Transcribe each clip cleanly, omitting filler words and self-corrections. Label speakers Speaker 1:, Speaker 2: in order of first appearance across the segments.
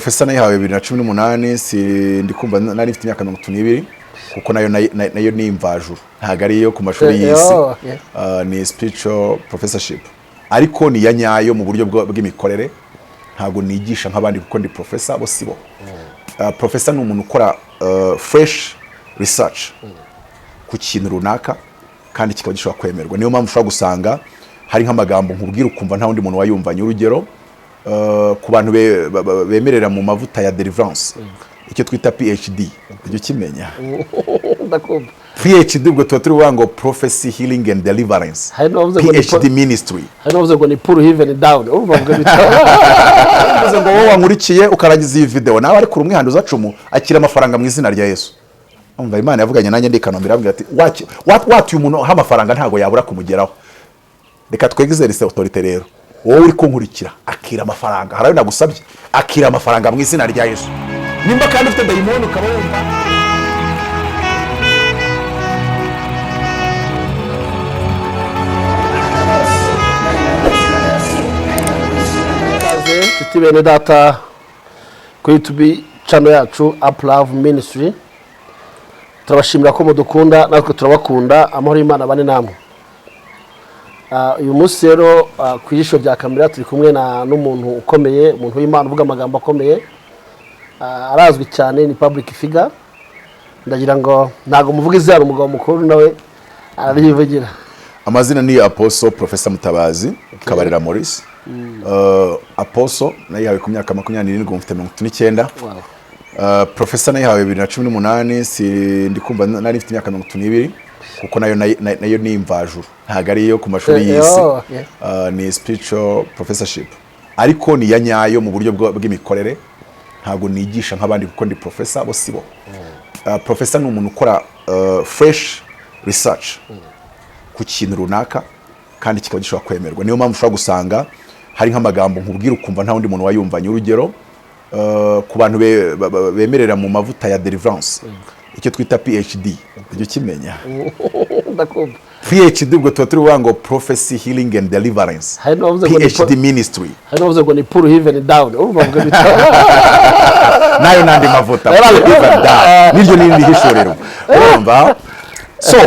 Speaker 1: Professor nayihawe 2018, si ndi kumva nari mfite imyaka 32, kuko nayo ni imvajuru, ntabwo ari iyo ku mashuri y'isi. Ni spiritual professorship, ariko ni iya nyayo mu buryo bw'imikorere. Ntabwo nigisha nk'abandi kuko ndi professor, bo si bo. Professor ni umuntu ukora fresh research ku kintu runaka kandi kikaba gishobora kwemerwa. Niyo mpamvu ushobora gusanga hari nk'amagambo nkubwira ukumva nta wundi muntu wayumvanye. Urugero, ku bantu bemerera mu mavuta ya deliverance, icyo twita PhD, ujya ukimenya?
Speaker 2: Ndakumva.
Speaker 1: PhD, ubwo tuba turi kuvuga ngo prophecy, healing and deliverance.
Speaker 2: Hari n'abavuze ngo ni
Speaker 1: PhD ministry.
Speaker 2: Hari n'abavuze ngo ni pull heaven down, urumva bavuga bita
Speaker 1: Bivuze ngo wowe wankurikiye ukarangiza iyi video, nawe ariko umwihanduza cumu, akira amafaranga mu izina rya Yesu. Umva, Imana yavuganye nanjye ndi i Kanombe, irambwira ati: "Watuye umuntu aho amafaranga ntabwo yabura kumugeraho." Reka twexerce autorité rero. Wowe uri kunkurikira, akira amafaranga. Hari ayo nagusabye, akira amafaranga mu izina rya Yesu. Nimba kandi ufite dayimoni ukaba wumva
Speaker 2: Ikaze nshuti bene data kuri YouTube channel yacu Up Love Ministry. Turabashimira ko mudukunda, natwe turabakunda. Amahoro y'Imana bane namwe. Uyu munsi rero, ku ijisho rya kamera turi kumwe na n'umuntu ukomeye, umuntu w'Imana uvuga amagambo akomeye. Arazwi cyane, ni public figure. Ndagira ngo ntabwo muvuga izina, umugabo mukuru nawe araryivugira.
Speaker 1: Amazina ni Apostle Professor Mutabazi Kabarira Maurice. Apostle nayihawe ku myaka 27, mfite 39. Professor nayihawe 2018, si ndi kumva nari mfite imyaka 32, kuko nayo ni imvajuru, ntabwo ari iyo ku mashuri y'isi. Ni spiritual professorship, ariko ni iya nyayo mu buryo bw'imikorere. Ntabwo nigisha nk'abandi kuko ndi professor, bo si bo. Professor ni umuntu ukora fresh research ku kintu runaka kandi kikaba gishobora kwemerwa. Niyo mpamvu ushobora gusanga hari nk'amagambo nkubwira ukumva nta wundi muntu wayumvanye. Urugero, ku bantu bemerera mu mavuta ya deliverance, icyo twita PhD, ujya ukimenya?
Speaker 2: Ndakumva.
Speaker 1: PhD, ubwo tuba turi kuvuga ngo prophecy, healing and deliverance.
Speaker 2: Hari n'abavuze ngo ni
Speaker 1: PhD ministry.
Speaker 2: Hari n'abavuze ngo ni pull heaven down, urumva bavuga bita
Speaker 1: Nayo n'andi mavuta even down, niryo n'irindi hishuriro, urumva? So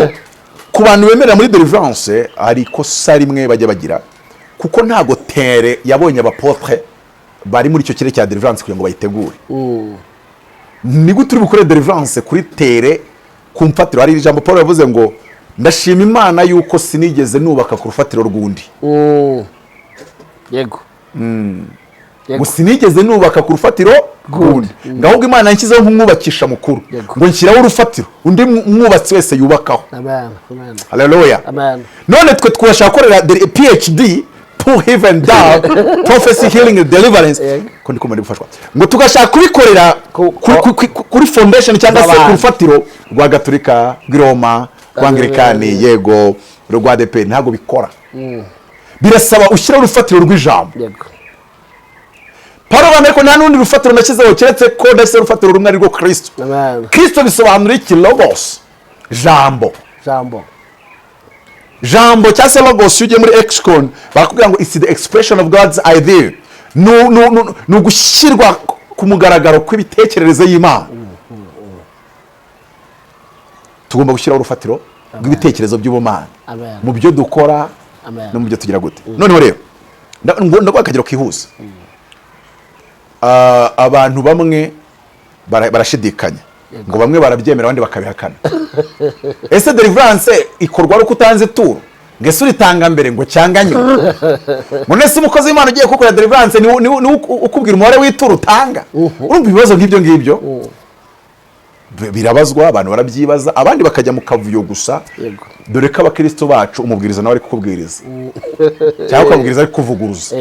Speaker 1: ku bantu bemerera muri deliverance, hari ikosa rimwe bajya bagira, kuko ntago tere yabonye abapotre bari muri icyo kirere cya deliverance kugira ngo bayitegure. Ni gute uri bukore deliverance kuri tere ku mfatiro? Hari ijambo Paul yavuze ngo: "Ndashima Imana yuko sinigeze nubaka ku rufatiro rw'undi."
Speaker 2: Yego.
Speaker 1: Ngo sinigeze nubaka ku rufatiro rw'undi, ngo ahubwo Imana yanshyizeho nk'umwubakisha mukuru, ngo nshyiraho urufatiro undi mwubatsi wese yubakaho.
Speaker 2: Amen, amen.
Speaker 1: Haleluya.
Speaker 2: Amen.
Speaker 1: None twe twashaka gukorera PhD, pull heaven down, prophecy, healing and deliverance, ko ndi kumva ndi gufashwa, ngo tugashaka kubikorera kuri foundation cyangwa se ku
Speaker 2: Z'abantu.
Speaker 1: rufatiro rwa Gatolika, rw'i Roma, rwa Anglikani, yego, rwa ADEPR. Ntabwo bikora. Birasaba ushyiraho urufatiro rw'ijambo. Paul avuga, ariko nta n'urundi rufatiro nashyizeho keretse ko ndashyizeho urufatiro rumwe, ari rwo Kristo.
Speaker 2: Amen.
Speaker 1: Kristo bisobanura iki? Logos, jambo.
Speaker 2: Jambo.
Speaker 1: Jambo cyangwa se logos, iyo ugiye muri lexicon barakubwira ngo it's the expression of God's idea. Ni ugushyirwa ku mugaragaro kw'imitekerereze y'Imana. Tugomba gushyiraho urufatiro rw'ibitekerezo by'ubumana
Speaker 2: Amen.
Speaker 1: mu byo dukora
Speaker 2: Amen.
Speaker 1: no mu byo tugira gute. Noneho rero ndaguha akagero kihuse. Abantu bamwe barashidikanya, ngo bamwe barabyemera, abandi bakabihakana. Ese deliverance ikorwa ari uko utanze ituro? Ngo ese uritanga mbere, ngo cyangwa nyuma? Ngo nese umukozi w'Imana ugiye kugukorera deliverance niwe ukubwira umubare w'ituro utanga? Urumva, ibibazo nk'ibyo ngibyo birabazwa, abantu barabyibaza, abandi bakajya mu kavuyo gusa. Dore ko abakristo bacu, umubwiriza nawe ari kukubwiriza cyangwa ukabwiriza ari kuvuguruza.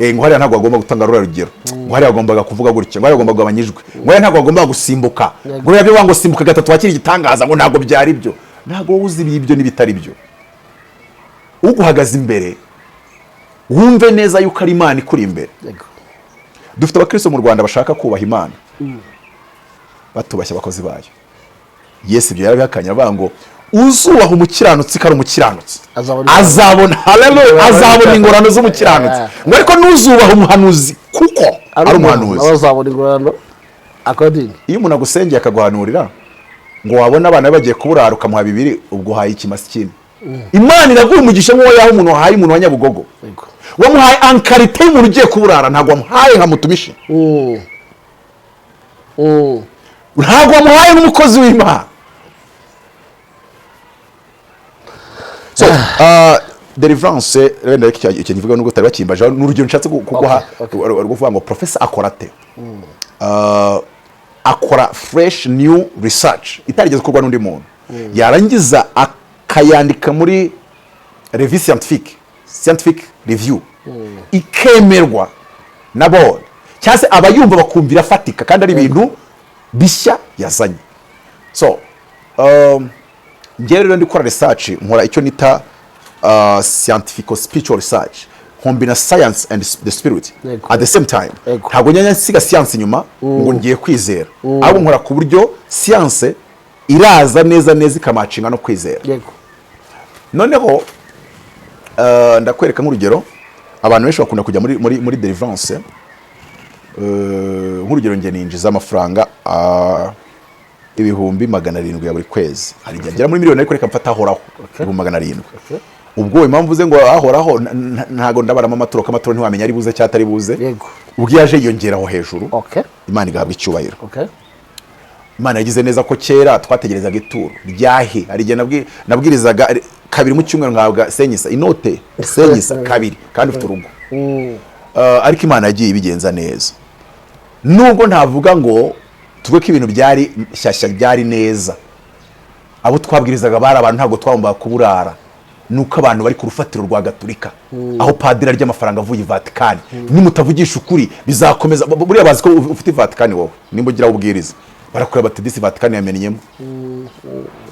Speaker 1: Ngo hariya ntabwo bagomba gutanga ruriya rugero, ngo hariya bagombaga kuvuga gutya, ngo hariya bagomba kugabanya ijwi, ngo hariya ntabwo bagombaga gusimbuka, ngo hariya byo ngo simbuka gatatu wakira igitangaza, ngo ntabwo byari byo. Ntabwo wowe uzi ibyo n'ibitari byo. Uguhagaze imbere, wumve neza yuko ari Imana ikuri imbere. Dufite abakristo mu Rwanda bashaka kubaha Imana batubashye abakozi bayo. Yesu ibyo yarabihakanye, avuga ngo uzubaha umukiranutsi ko ari umukiranutsi
Speaker 2: Azabona
Speaker 1: azabona, haleluya, azabona ingorano z'umukiranutsi, ngo ariko nuzubaha umuhanuzi Kuko ari umuhanuzi.
Speaker 2: Nawe azabona ingororano according.
Speaker 1: Iyo umuntu agusengeye akaguhanurira ngo wabona abana be bagiye kuburara, ukamuha bibiri, ubwo uhaye ikimasi. Imana iraguha umugisha nk'uwo yaha umuntu wahaye umuntu wa Nyabugogo. Wamuhaye en qualité y'umuntu ugiye kuburara, ntabwo wamuhaye nka mutumishi. Ntabwo wamuhaye nk'umukozi w'Imana. So deliverance, wenda icyo nkivuga nubwo utari bakimbaje, ni urugero nshatse kuguha rwo kuvuga ngo professor akora ate. Akora fresh new research itarigeze gukorwa n'undi muntu, yarangiza akayandika muri revue scientifique, scientific review, ikemerwa na board, cyangwa se abayumva bakumva irafatika kandi ari ibintu bishya yazanye. So njyewe rero ndi gukora research, nkora icyo nita scientific spiritual research, nkombina science and the spirit at the same time. Ntabwo njya nsiga science inyuma ngo ngiye kwizera, ahubwo nkora ku buryo science iraza neza neza ikamatchinga no kwizera. Noneho ndakwereka nk'urugero, abantu benshi bakunda kujya muri deliverance. Nk'urugero, njye ninjiza amafaranga 700,000 ya buri kwezi. Hari igihe agera muri miliyoni, ariko reka mfate ahoraho, 700,000. Ubwo impamvu uze ngo ahoraho, ntago ndabaramo amaturo, ko amaturo ntiwamenya ari buze cyangwa atari buze. Ubwo iyo aje yiyongeraho hejuru, Imana igahabwa icyubahiro. Imana yagize neza ko kera twategerezaga ituro ryahe. Hari igihe nabwirizaga kabiri mu cyumweru, nkahabwa senyisa, inote senyisa kabiri, kandi ufite urugo. Ariko Imana yagiye ibigenza neza, nubwo ntavuga ngo tuvuge ko ibintu byari shyashya, byari neza. Abo twabwirizaga bari abantu, ntabwo twagombaga kuburara. Nuko abantu bari ku rufatiro rwa Gatulika, aho padiri arya amafaranga avuye i Vatikani. Nimutavugisha ukuri bizakomeza. Buriya bazi ko ufite Vatikani wowe, nimba ugira aho ubwiriza barakureba bati: "Disi Vatikani yamennyemo."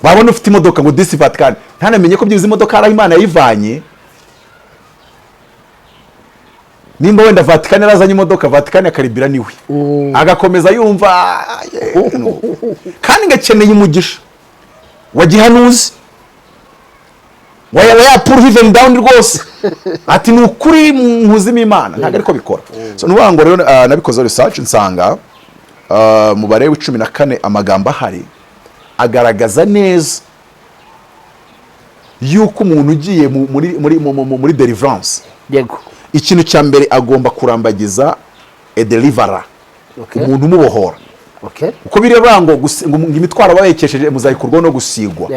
Speaker 1: Babona ufite imodoka ngo: "Disi Vatikani." Ntanamenye ko byibuze imodoka hari aho Imana yayivanye. Nimba wenda Vatikani yarazanye imodoka, Vatikani akaribira niwe agakomeza yumva "Ah, kandi ngakeneye umugisha wa gihanuzi wayaba yapull heaven down rwose", ati: "Ni ukuri nkuzimo Imana." Ntabwo ariko bikora. So ni ukuvuga ngo rero nabikoze research, nsanga mubare wa 14, amagambo ahari agaragaza neza yuko umuntu ugiye muri deliverance, ikintu cya mbere agomba kurambagiza a deliverer, umuntu umubohora, kuko biriya ngo ngo imitwaro babekesheje muzayikurwaho no gusigwa.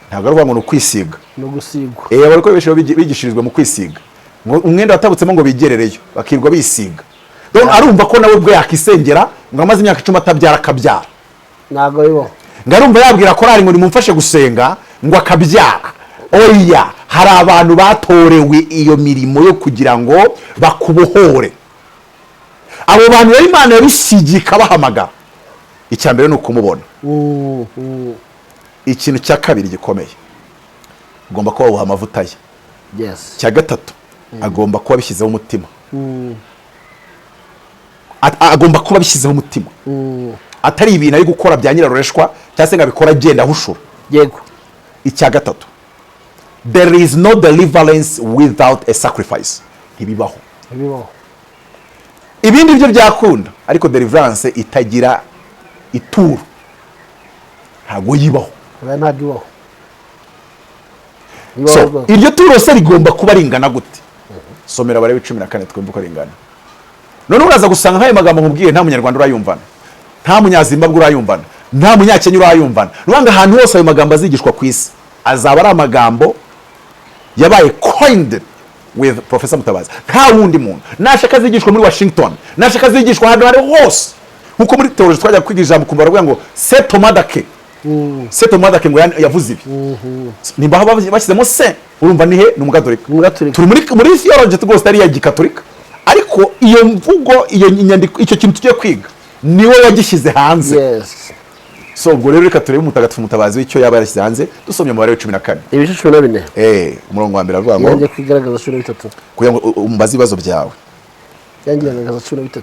Speaker 1: Ntabwo ari ukuvuga ngo ni ukwisiga.
Speaker 2: No gusigwa.
Speaker 1: Abarokore benshi bigishirijwe mu kwisiga, ngo umwenda watabutsemo ngo bigerereyo, bakirwa bisiga. Donc arumva ko nawe ubwe yakisengera ngo amaze imyaka 10 atabyara akabyara.
Speaker 2: Ntabwo bibaho.
Speaker 1: Ngo arumva yabwira korali ngo nimumfashe gusenga, ngo akabyara. Oya, hari abantu batorewe iyo mirimo yo kugira ngo bakubohore. Abo bantu rero Imana yabisigiye ikabahamagara. Icya mbere ni ukumubona. Ikintu cya kabiri gikomeye, ugomba kuba wuha amavuta ye. Icya gatatu, agomba kuba abishyizeho umutima. Agomba kuba abishyizeho umutima, atari ibintu ari gukora bya nyirarureshwa, cyangwa se ngo abikore agenda ahushura. Icya gatatu, there is no deliverance without a sacrifice. Ntibibaho.
Speaker 2: Ntibibaho.
Speaker 1: Ibindi byo byakunda, ariko deliverance itagira ituro ntabwo yibaho.
Speaker 2: Oya, ntabwo ibaho.
Speaker 1: So
Speaker 2: Ibaho rwose.
Speaker 1: iryo turo se rigomba kuba ringana gute? Somera Abalewi 14 twumve uko ringana. Noneho uraza gusanga nk'ayo magambo nkubwiye nta Munyarwanda urayumvana, nta Munyazimbabwe urayumvana, nta Munyakenya urayumvana. Ni ukuvuga ngo ahantu hose ayo magambo azigishwa ku isi azaba ari amagambo yabaye coined with Professor Mutabazi. Nta wundi muntu. Nashaka azigishwa muri Washington, nashaka azigishwa ahantu hari hose. Nkuko muri théologie twajya kwiga ijambo ukumva baravuga ngo Saint Thomas d'Aquin, Saint Thomas d'Aquin ngo yavuze ibi. Nimba aho bashyizemo se, urumva ni he? Ni Umugatolika.
Speaker 2: Umugatolika.
Speaker 1: Turi muri theology rwose itari iya gikatolika, ariko iyo mvugo, iyo nyandiko, icyo kintu tugiye kwiga niwe wagishyize hanze. So ubwo rero reka turebe umutagatifu Mutabazi w'icyo yaba yarashyize hanze. Dusomye umubare wa 14.
Speaker 2: Ibice 14.
Speaker 1: Umurongo wa mbere aravuga ngo
Speaker 2: Yanjye kwigaragaza 13.
Speaker 1: Kugira ngo umbaze ibibazo byawe.
Speaker 2: Yanjye igaragaza 13.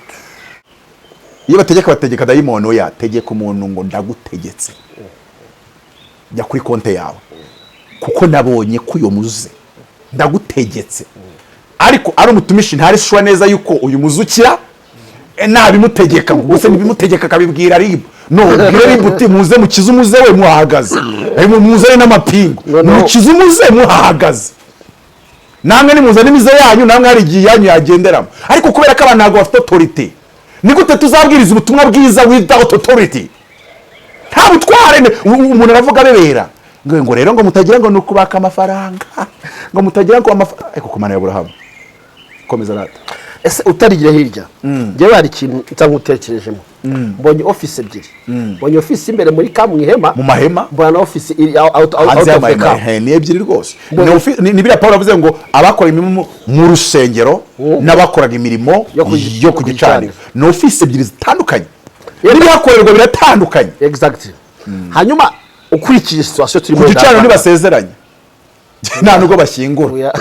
Speaker 1: Iyo bategeka, bategeka dayimoni? Oya, tegeka umuntu ngo: "Ndagutegetse, jya kuri konti yawe, kuko nabonye ko uyo muze, ndagutegetse." Ariko ari umutumishi, ntari sure neza yuko uyu muzukira. Nabimutegeka ngo gusa nibimutegeka akabibwira RIB, no ubwire RIB uti: "Muze mukize umuze we muhahagaze. Muzane n'amapingu."
Speaker 2: No.
Speaker 1: Mukize umuze muhahagaze. Namwe nimuzane imize yanyu, namwe hari igihe iyanyu yagenderamo. Ariko kubera ko abantu ntabwo bafite autorité, ni gute tuzabwiriza ubutumwa bwiza without authority? Nta butware. Umuntu aravuga abebera ngo rero ngo mutagira ngo ni ukubaka amafaranga, ngo mutagira ngo amafaranga. Ariko ku Mana ya Aburahamu, komeza rata.
Speaker 2: Ese utarigira hirya, njyewe hari ikintu nsa nk'utekerejemo. Mbonye ofisi ebyiri: mbonye ofisi imbere muri camp, mu ihema,
Speaker 1: mu mahema,
Speaker 2: mbona na ofisi iri out
Speaker 1: hanze
Speaker 2: of the
Speaker 1: y'amahema.
Speaker 2: camp.
Speaker 1: Ni ebyiri rwose. Ni biriya Paul avuze ngo abakora imirimo mu rusengero n'abakoraga imirimo
Speaker 2: yo
Speaker 1: yo ku
Speaker 2: ku
Speaker 1: gicaniro.
Speaker 2: gicaniro.
Speaker 1: Ni ofisi ebyiri zitandukanye, n'ibihakorerwa biratandukanye.
Speaker 2: Exactly. Hanyuma ukurikije situation turimo,
Speaker 1: Ku gicaniro ntibasezeranye, nta nubwo bashyingura.
Speaker 2: Oya.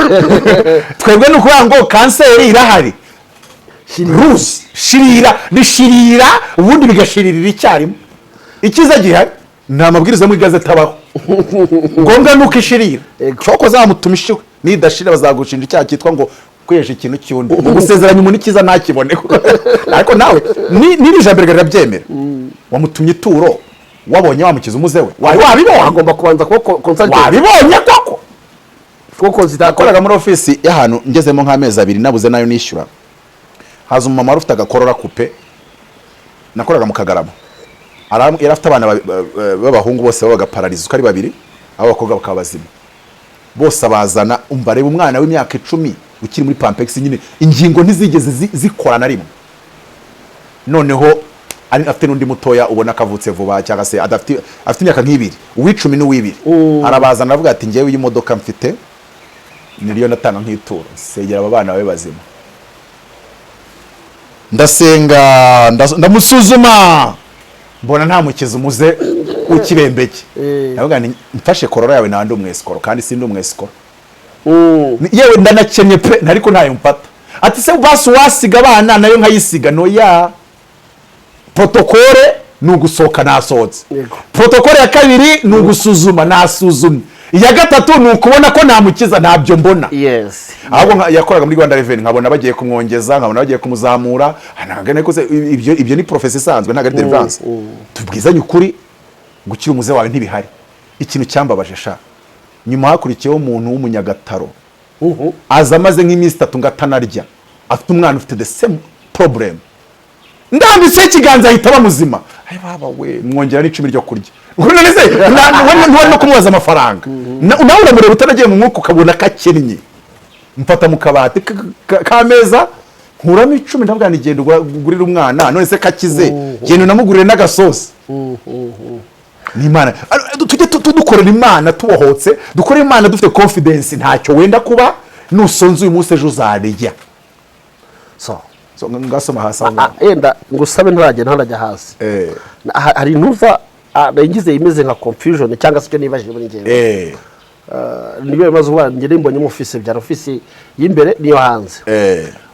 Speaker 1: Twebwe ni ukuvuga ngo kanseri irahari ruzi shirira, bishirira ubundi bigashiririra icyarimwe. Icyiza gihari, nta mabwiriza mu igazeti abaho, ngombwa ni uko ishirira.
Speaker 2: Yego.
Speaker 1: Coko zamutuma ishiwe, nidashira bazagushinja icyaha cyitwa ngo kwihesha ikintu cy'undi, ngo gusezeranya umuntu icyiza ntakibone. Ariko nawe n'iri jambo rirabyemera: wamutumye ituro, wabonye wamukiza umuze we, wari wabibonye?
Speaker 2: Agomba kubanza kuba consulted.
Speaker 1: Wabibonye koko?
Speaker 2: Kuko zitakora.
Speaker 1: Nakoraga muri ofisi y'ahantu, ngezemo nk'amezi 2 nabuze nayo nishyura, haza umumama wari ufite agakorora coupe. Nakoraga mu Kagarama. Yari afite abana b'abahungu bose babaga paralysé uko ari babiri, ab'abakobwa bakaba bazima. Bose abazana. Umva, reba umwana w'imyaka 10 ukiri muri pampers nyine, ingingo ntizigeze zikora na rimwe. Noneho afite n'undi mutoya ubona ko avutse vuba, cyangwa se adafite, afite imyaka nk'ibiri, uw'icumi n'uw'ibiri. Arabazana, aravuga ati: "Ngewe iyi modoka mfite niriyo natanga nk'ituro, sengera aba bana babe bazima." Ndasenga, ndamusuzuma, mbona nta mukiza umuze w'ikibembeke. Ndavuga nti: "Mfashe korora yawe nandi umwesikoro, kandi sindi umwesikoro." Yewe ndanakennye pe, ariko ntayo mfata. Ati: "Se basi wasiga abana nayo nkayisiga?" Noya, protocole ni ugusohoka, nasohotse. Protocole ya kabiri ni ugusuzuma, nasuzumye. Iya gatatu ni ukubona ko namukiza, ntabyo mbona. Ahubwo yakoraga muri Rwanda Revenue, nkabona bagiye kumwongeza, nkabona bagiye kumuzamura. Ntabwo nari ibyo, ni prophecy isanzwe, ntabwo ari deliverance. Tubwizanye ukuri, gukira umuze wawe ntibihari. Ikintu cyambabaje sha, nyuma hakurikiyeho umuntu w'umunyagataro, aza amaze nk'iminsi 3 ngo atanarya, afite umwana ufite the same problem. Ndambitseho ikiganza ahita aba muzima. Ay baba we, mwongera n'icumi ryo kurya. None se ntiwari no kumubaza amafaranga? Nawe uramureba utanagiye mu mwuka, ukabona ko akennye. Mfata mu kabati k'ameza, nkuramo 10, ndavuga nti: "Genda ugurire umwana." None se kakize? Genda unamugurire n'agasosi. Ni Imana. Tujye dukorera Imana tubohotse, dukore Imana dufite confidence. Ntacyo wenda kuba nusonze uyu munsi, ejo uzarya.
Speaker 2: So
Speaker 1: So, ngasoma hasi aho ngaho.
Speaker 2: Yenda ngusabe ntarajya hasi. Hari intuza nagize imeze nka confusion, cyangwa se icyo nibajije muri njyewe. Niyo bibazo uba njye mbonye ofisi ebyiri: ofisi y'imbere n'iyo hanze.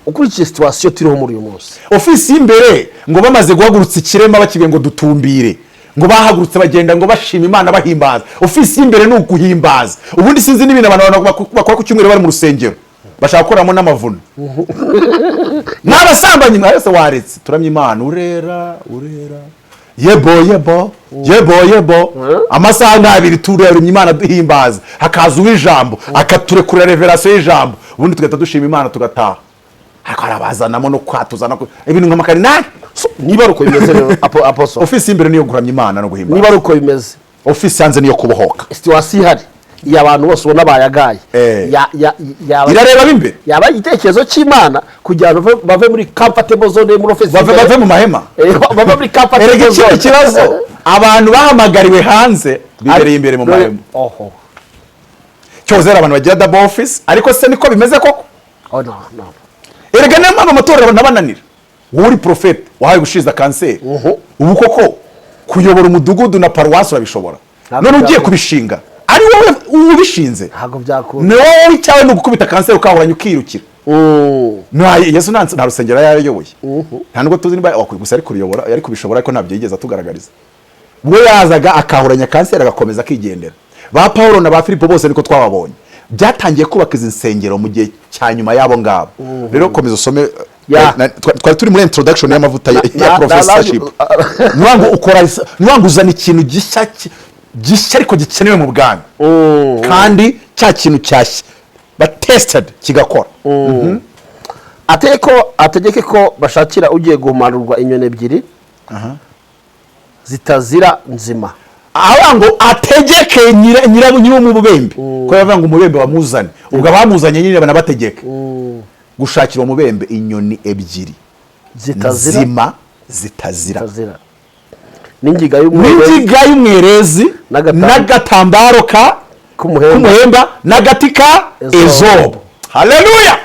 Speaker 2: Ukurikije situation turiho muri uyu munsi,
Speaker 1: Ofisi y'imbere, ngo bamaze guhagurutsa ikirema, bakibwiye ngo dutumbire, ngo bahagurutse bagenda ngo bashima Imana, bahimbaza. Ofisi y'imbere ni uguhimbaza. Ubundi sinzi n'ibintu abantu bakora ku cyumweru bari mu rusengero, bashaka gukoramo n'amavuno n'abasambanyi. Mwese waretse turamya Imana, urera urera, yebo yebo yebo yebo, amasaha nk'abiri turamya Imana, duhimbaza, hakaza uw'ijambo akaturekurira révélation y'ijambo, ubundi tugahita dushima Imana tugataha. Ariko harabazanamo no kwatuza no ibintu nk'amakarinari.
Speaker 2: So, niba ari uko bimeze rero, apostle,
Speaker 1: Ofisi y'imbere niyo guramya Imana no guhimbaza.
Speaker 2: Niba ari uko bimeze,
Speaker 1: Ofisi hanze niyo kubohoka.
Speaker 2: Situation ihari, iyo abantu bose ubona bayagaye,
Speaker 1: Irareba ab'imbere.
Speaker 2: Yaba igitekerezo cy'Imana kugira ngo bave muri comfortable zone, muri ofisi
Speaker 1: Bave
Speaker 2: imbere.
Speaker 1: Bave mu mahema.
Speaker 2: Bave muri comfortable
Speaker 1: Erega ikindi
Speaker 2: zone.
Speaker 1: kibazo, abantu bahamagariwe hanze bibereye imbere mu mahema.
Speaker 2: Oho.
Speaker 1: Cyoze hari abantu bagira double office, ariko se niko bimeze koko?
Speaker 2: Oh, no, no.
Speaker 1: Erega niyo mpamvu amatorero nabananira. Wowe uri porofeti wahawe gushiza kanseri, ubu koko kuyobora umudugudu na paruwasi urabishobora?
Speaker 2: Ntabwo
Speaker 1: None ugiye
Speaker 2: byakunda.
Speaker 1: kubishinga ari wowe ubishinze?
Speaker 2: Ntabwo byakunda.
Speaker 1: Ni wowe, icyawe ni ugukubita kanseri ukahuranya ukirukira. Yesu nta rusengero yari yarayoboye, nta nubwo tuzi niba gusa ari kuruyobora, yari kubishobora, ariko ntabyo yigeze atugaragariza. We yazaga akahuranya kanseri agakomeza akigendera. Ba Paul na ba Filipo bose niko twababonye. Byatangiye kubaka izi nsengero mu gihe cya nyuma y'abo ngabo. Rero komeza usome. Twari turi muri introduction y'amavuta ya professorship. Niyo ngo ukora, niyo ngo uzana ikintu gishya, gishya ariko gikenewe mu bwami, kandi cya kintu cyashya ba tested kigakora.
Speaker 2: Ategeke ko bashakira ugiye guhumanurwa inyoni ebyiri zitazira, nzima.
Speaker 1: Aho ngo ategeke nyir'umubembe, ko yavuga ngo umubembe bamuzane, ubwo abamuzanye nyine banabategeke gushakira uwo mubembe inyoni ebyiri
Speaker 2: zitazira,
Speaker 1: nzima, zitazira,
Speaker 2: zitazira, n'ingiga y'umweru,
Speaker 1: n'ingiga y'umwerezi, n'agatambaro ka
Speaker 2: k'umuhemba,
Speaker 1: k'umuhemba, n'agati ka
Speaker 2: ezobu.
Speaker 1: Ezobu. Haleluya!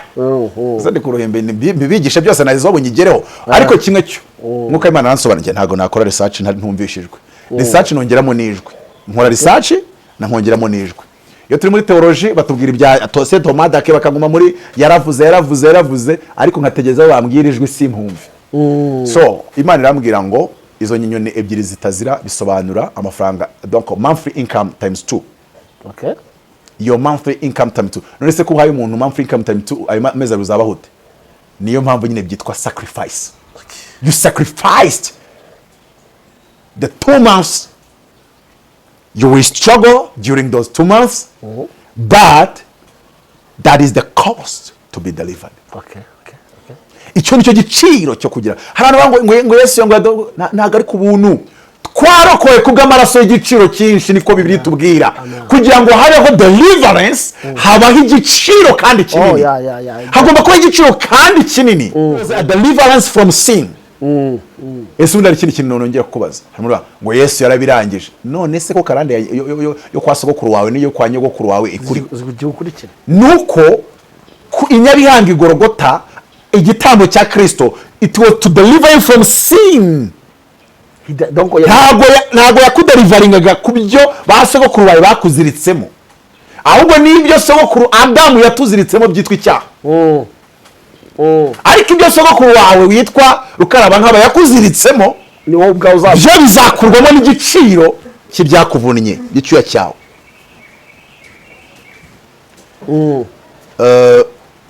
Speaker 1: Ese ndi ku ruhembe, mbibigishe byose na ezobu nyigereho. Ariko kimwe cyo, nk'uko Imana yaransobanuriye, ntabwo nakora research ntumvishijwe. Research nongeramo n'ijwi, nkora research na nkongeramo n'ijwi. Iyo turi muri theology batubwira ibya Saint Thomas d'Aquin, bakaguma muri yaravuze, yaravuze, yaravuze, ariko nkategereza aho bambwira ijwi simpumve. So Imana irambwira ngo izo nyoni ebyiri zitazira bisobanura amafaranga, donc monthly income times two. Your monthly income times two. None se ko uhaye umuntu monthly income times two, ayo mezi abiri uzabaho ute? Niyo mpamvu nyine byitwa sacrifice. You sacrificed the 2 months. You will struggle during those 2 months, but that is the cost to be delivered. Icyo nicyo giciro cyo kugira. Hari abantu bavuga ngo Yesu ngo ntabwo ari ku buntu. Twarokowe kubw'amaraso y'igiciro cyinshi, niko Bibiliya itubwira. Kugira ngo habeho deliverance, habaho igiciro kandi kinini.
Speaker 2: Oh, yeah.
Speaker 1: Hagomba kuba igiciro kandi kinini. A deliverance from sin. Ese ubundi hari ikindi kintu nongera kukubaza? Harimo uravuga ngo Yesu yarabirangije. None se ko karande yo kwa sogokuru wawe n'iyo kwa nyogokuru wawe ikuri?
Speaker 2: Zikurikira.
Speaker 1: Nuko ku inyabihanga igorogota, igitambo cya Kristo, it was to deliver you from sin.
Speaker 2: Donc
Speaker 1: Ntabwo yakudeliveringaga ku byo ba sogokuru bawe bakuziritsemo, ahubwo n'ibyo sogokuru Adamu yatuziritsemo byitwa icyaha. Ariko ibyo sogokuru wawe witwa Rukaraba nkaba yakuziritsemo,
Speaker 2: ni wowe ubwawe uzaba
Speaker 1: byo bizakurwamo n'igiciro cy'ibyakuvunnye by'icyuya cyawe.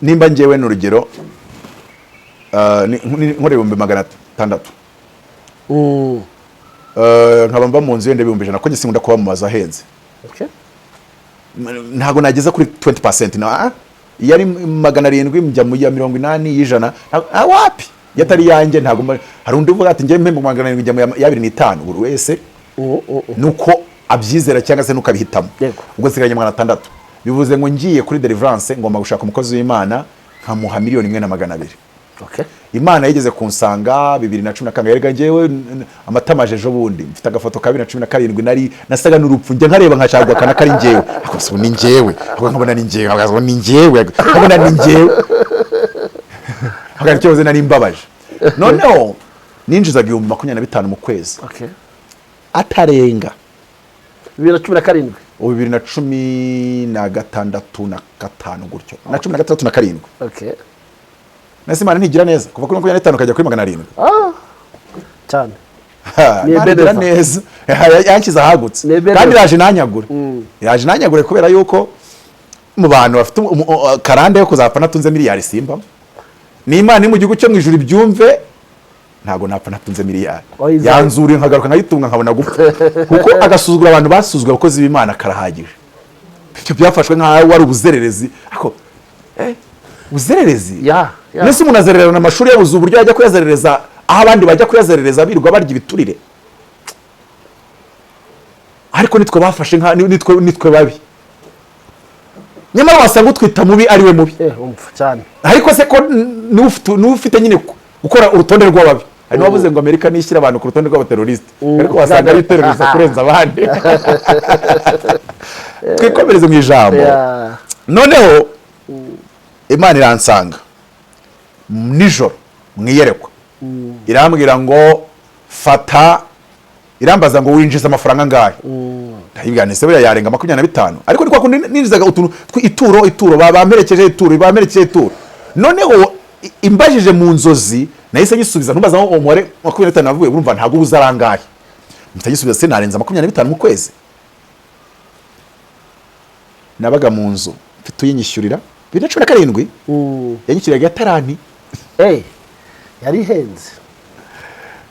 Speaker 1: Nimba ngewe ni urugero, nkora 600,000, nkaba mba mu nzu yenda 100,000, ko njye sinkunda kuba mu mazu ahenze. Ntabwo nageza kuri 20% na iyo ari 700 njya mu ya 80 y'ijana. Wapi, iyo atari iyanjye ntabwo hari undi uvuga ati njye mpemba 700 njya mu ya 2.5. Buri wese nuko abyizera cyangwa se nuko abihitamo. Ubwo nsigaranye 600, bivuze ngo ngiye kuri deliverance ngomba gushaka umukozi w'Imana nkamuha 1,200,000. Imana yigeze kunsanga 2012. Erega njyewe amatamaje ejo bundi mfite agafoto ka 2017, nari nasaga n'urupfu. Njya nkareba nkashaka kana kari njyewe, ariko se ubu ni njyewe? Ahubwo nkabona ni njyewe, ahubwo ni njyewe, nkabona ni njyewe. Ahubwo ikibazo nari mbabaje. Noneho ninjizaga 25,000 mu kwezi, atarenga.
Speaker 2: 2017?
Speaker 1: Ubu 2016 na gatanu gutyo, na 16 na karindwi. Nese Imana ntigira neza kuva kuri 25 ukajya kuri 700?
Speaker 2: Cyane.
Speaker 1: Ha,
Speaker 2: Ni
Speaker 1: Imana igira
Speaker 2: Ebenezer.
Speaker 1: neza. Yanshyize ahagutse.
Speaker 2: Ni Ebenezer.
Speaker 1: Kandi iraje nanyagure, iraje nanyagure, kubera yuko mu bantu bafite karande yo kuzapfa natunze miliyari simba. Ni Imana iri mu gihugu cyo mu ijuru ibyumve, ntabwo napfa natunze miliyari.
Speaker 2: Oyiza.
Speaker 1: Yanzuriye nkagaruka nkayitunga nkabona gupfa, kuko agasuzugura abantu basuzugura abakozi b'Imana karahagije. Ibyo byafashwe nk'aho wari ubuzererezi, ariko ubuzererezi.
Speaker 2: Ya.
Speaker 1: Mbese umuntu azererana amashuri yabuze uburyo yajya kuyazerereza aho abandi bajya kuyazerereza birirwa barya ibiturire? Ariko nitwe bafashe nka nitwe babi, nyamara wasanga utwita mubi ari we mubi.
Speaker 2: Umva cyane.
Speaker 1: Ariko se ko niwe ufite nyine gukora urutonde rw'ababi? Hari n'uwavuze ngo Amerika nishyira abantu ku rutonde rw'abaterroriste, ariko wasanga ari terroriste kurenza abandi. Twikomereze mu ijambo. Noneho Imana iransanga nijoro mu iyerekwa, irambwira ngo fata, irambaza ngo winjiza amafaranga angahe? Ndayibwira nti se buriya yarenga 25? Ariko ni kwa kundi ninjizaga utuntu ituro, ituro, bamperekeje ituro, bamperekeje ituro. Noneho imbajije mu nzozi, nahise nyisubiza. Ntumbaza ngo umubare 25 navuye, urumva ntabwo uba uzi arangahe. Mpita nyisubiza, se narenza 25 mu kwezi? Nabaga mu nzu Mfite uyinyishyurira. 2017 yanyishyuriraga itaranti.
Speaker 2: Eh, yari ihenze.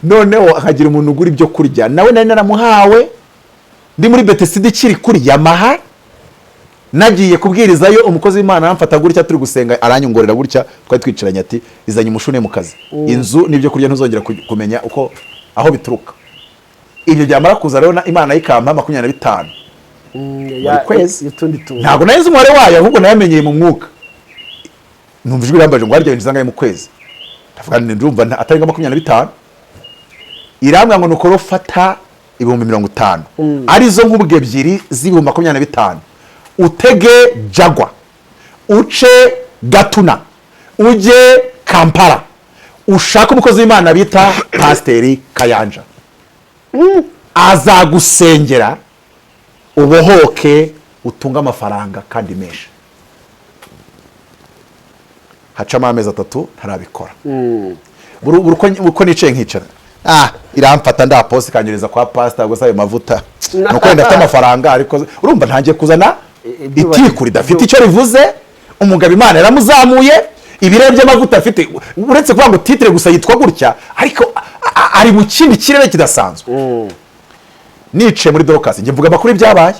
Speaker 1: Noneho akagira umuntu ugura ibyo kurya, nawe nari naramuhawe ndi muri Betesida ikiri kuri Yamaha, nagiye kubwirizayo. Umukozi w'Imana aramfata gutya turi gusenga, aranyongorera gutya, twari twicaranye, ati: "Izanye umushune mu kazi, inzu n'ibyo kurya ntuzongera kumenya uko aho bituruka." Ibyo byamara kuza rero, Imana ikampa 25 buri kwezi.
Speaker 2: Y'utundi tuntu.
Speaker 1: Ntabwo nari nzi umubare wayo, ahubwo nayamenyeye mu mwuka. Numva ijwi rirambaje ngo: "Harya winjiza angahe mu kwezi?" Ndavuga nti: "Ndumva atari nka 25." Irambwira ngo: "Nukora ufata 50,000, arizo nkubwe ebyiri z'ibihumbi 25, utege Jaguar, uce Gatuna, ujye Kampala, ushake umukozi w'Imana bita Pasiteri Kayanja, azagusengera ubohoke, utunge amafaranga kandi menshi." Hacamo amezi 3 ntarabikora. Buri uko nicaye nkicara, iramfata ndaposi ikanyuriza kwa pasita gusa. Ayo mavuta ni uko wenda afite amafaranga, ariko urumva ntangiye kuzana itiku ridafite icyo rivuze. Umugabo Imana yaramuzamuye, ibirere by'amavuta afite, uretse kuvuga ngo titre gusa yitwa gutya, ariko ari mu kindi kirere kidasanzwe. Nicaye muri Dorcas, njye mvuga amakuru y'ibyabaye,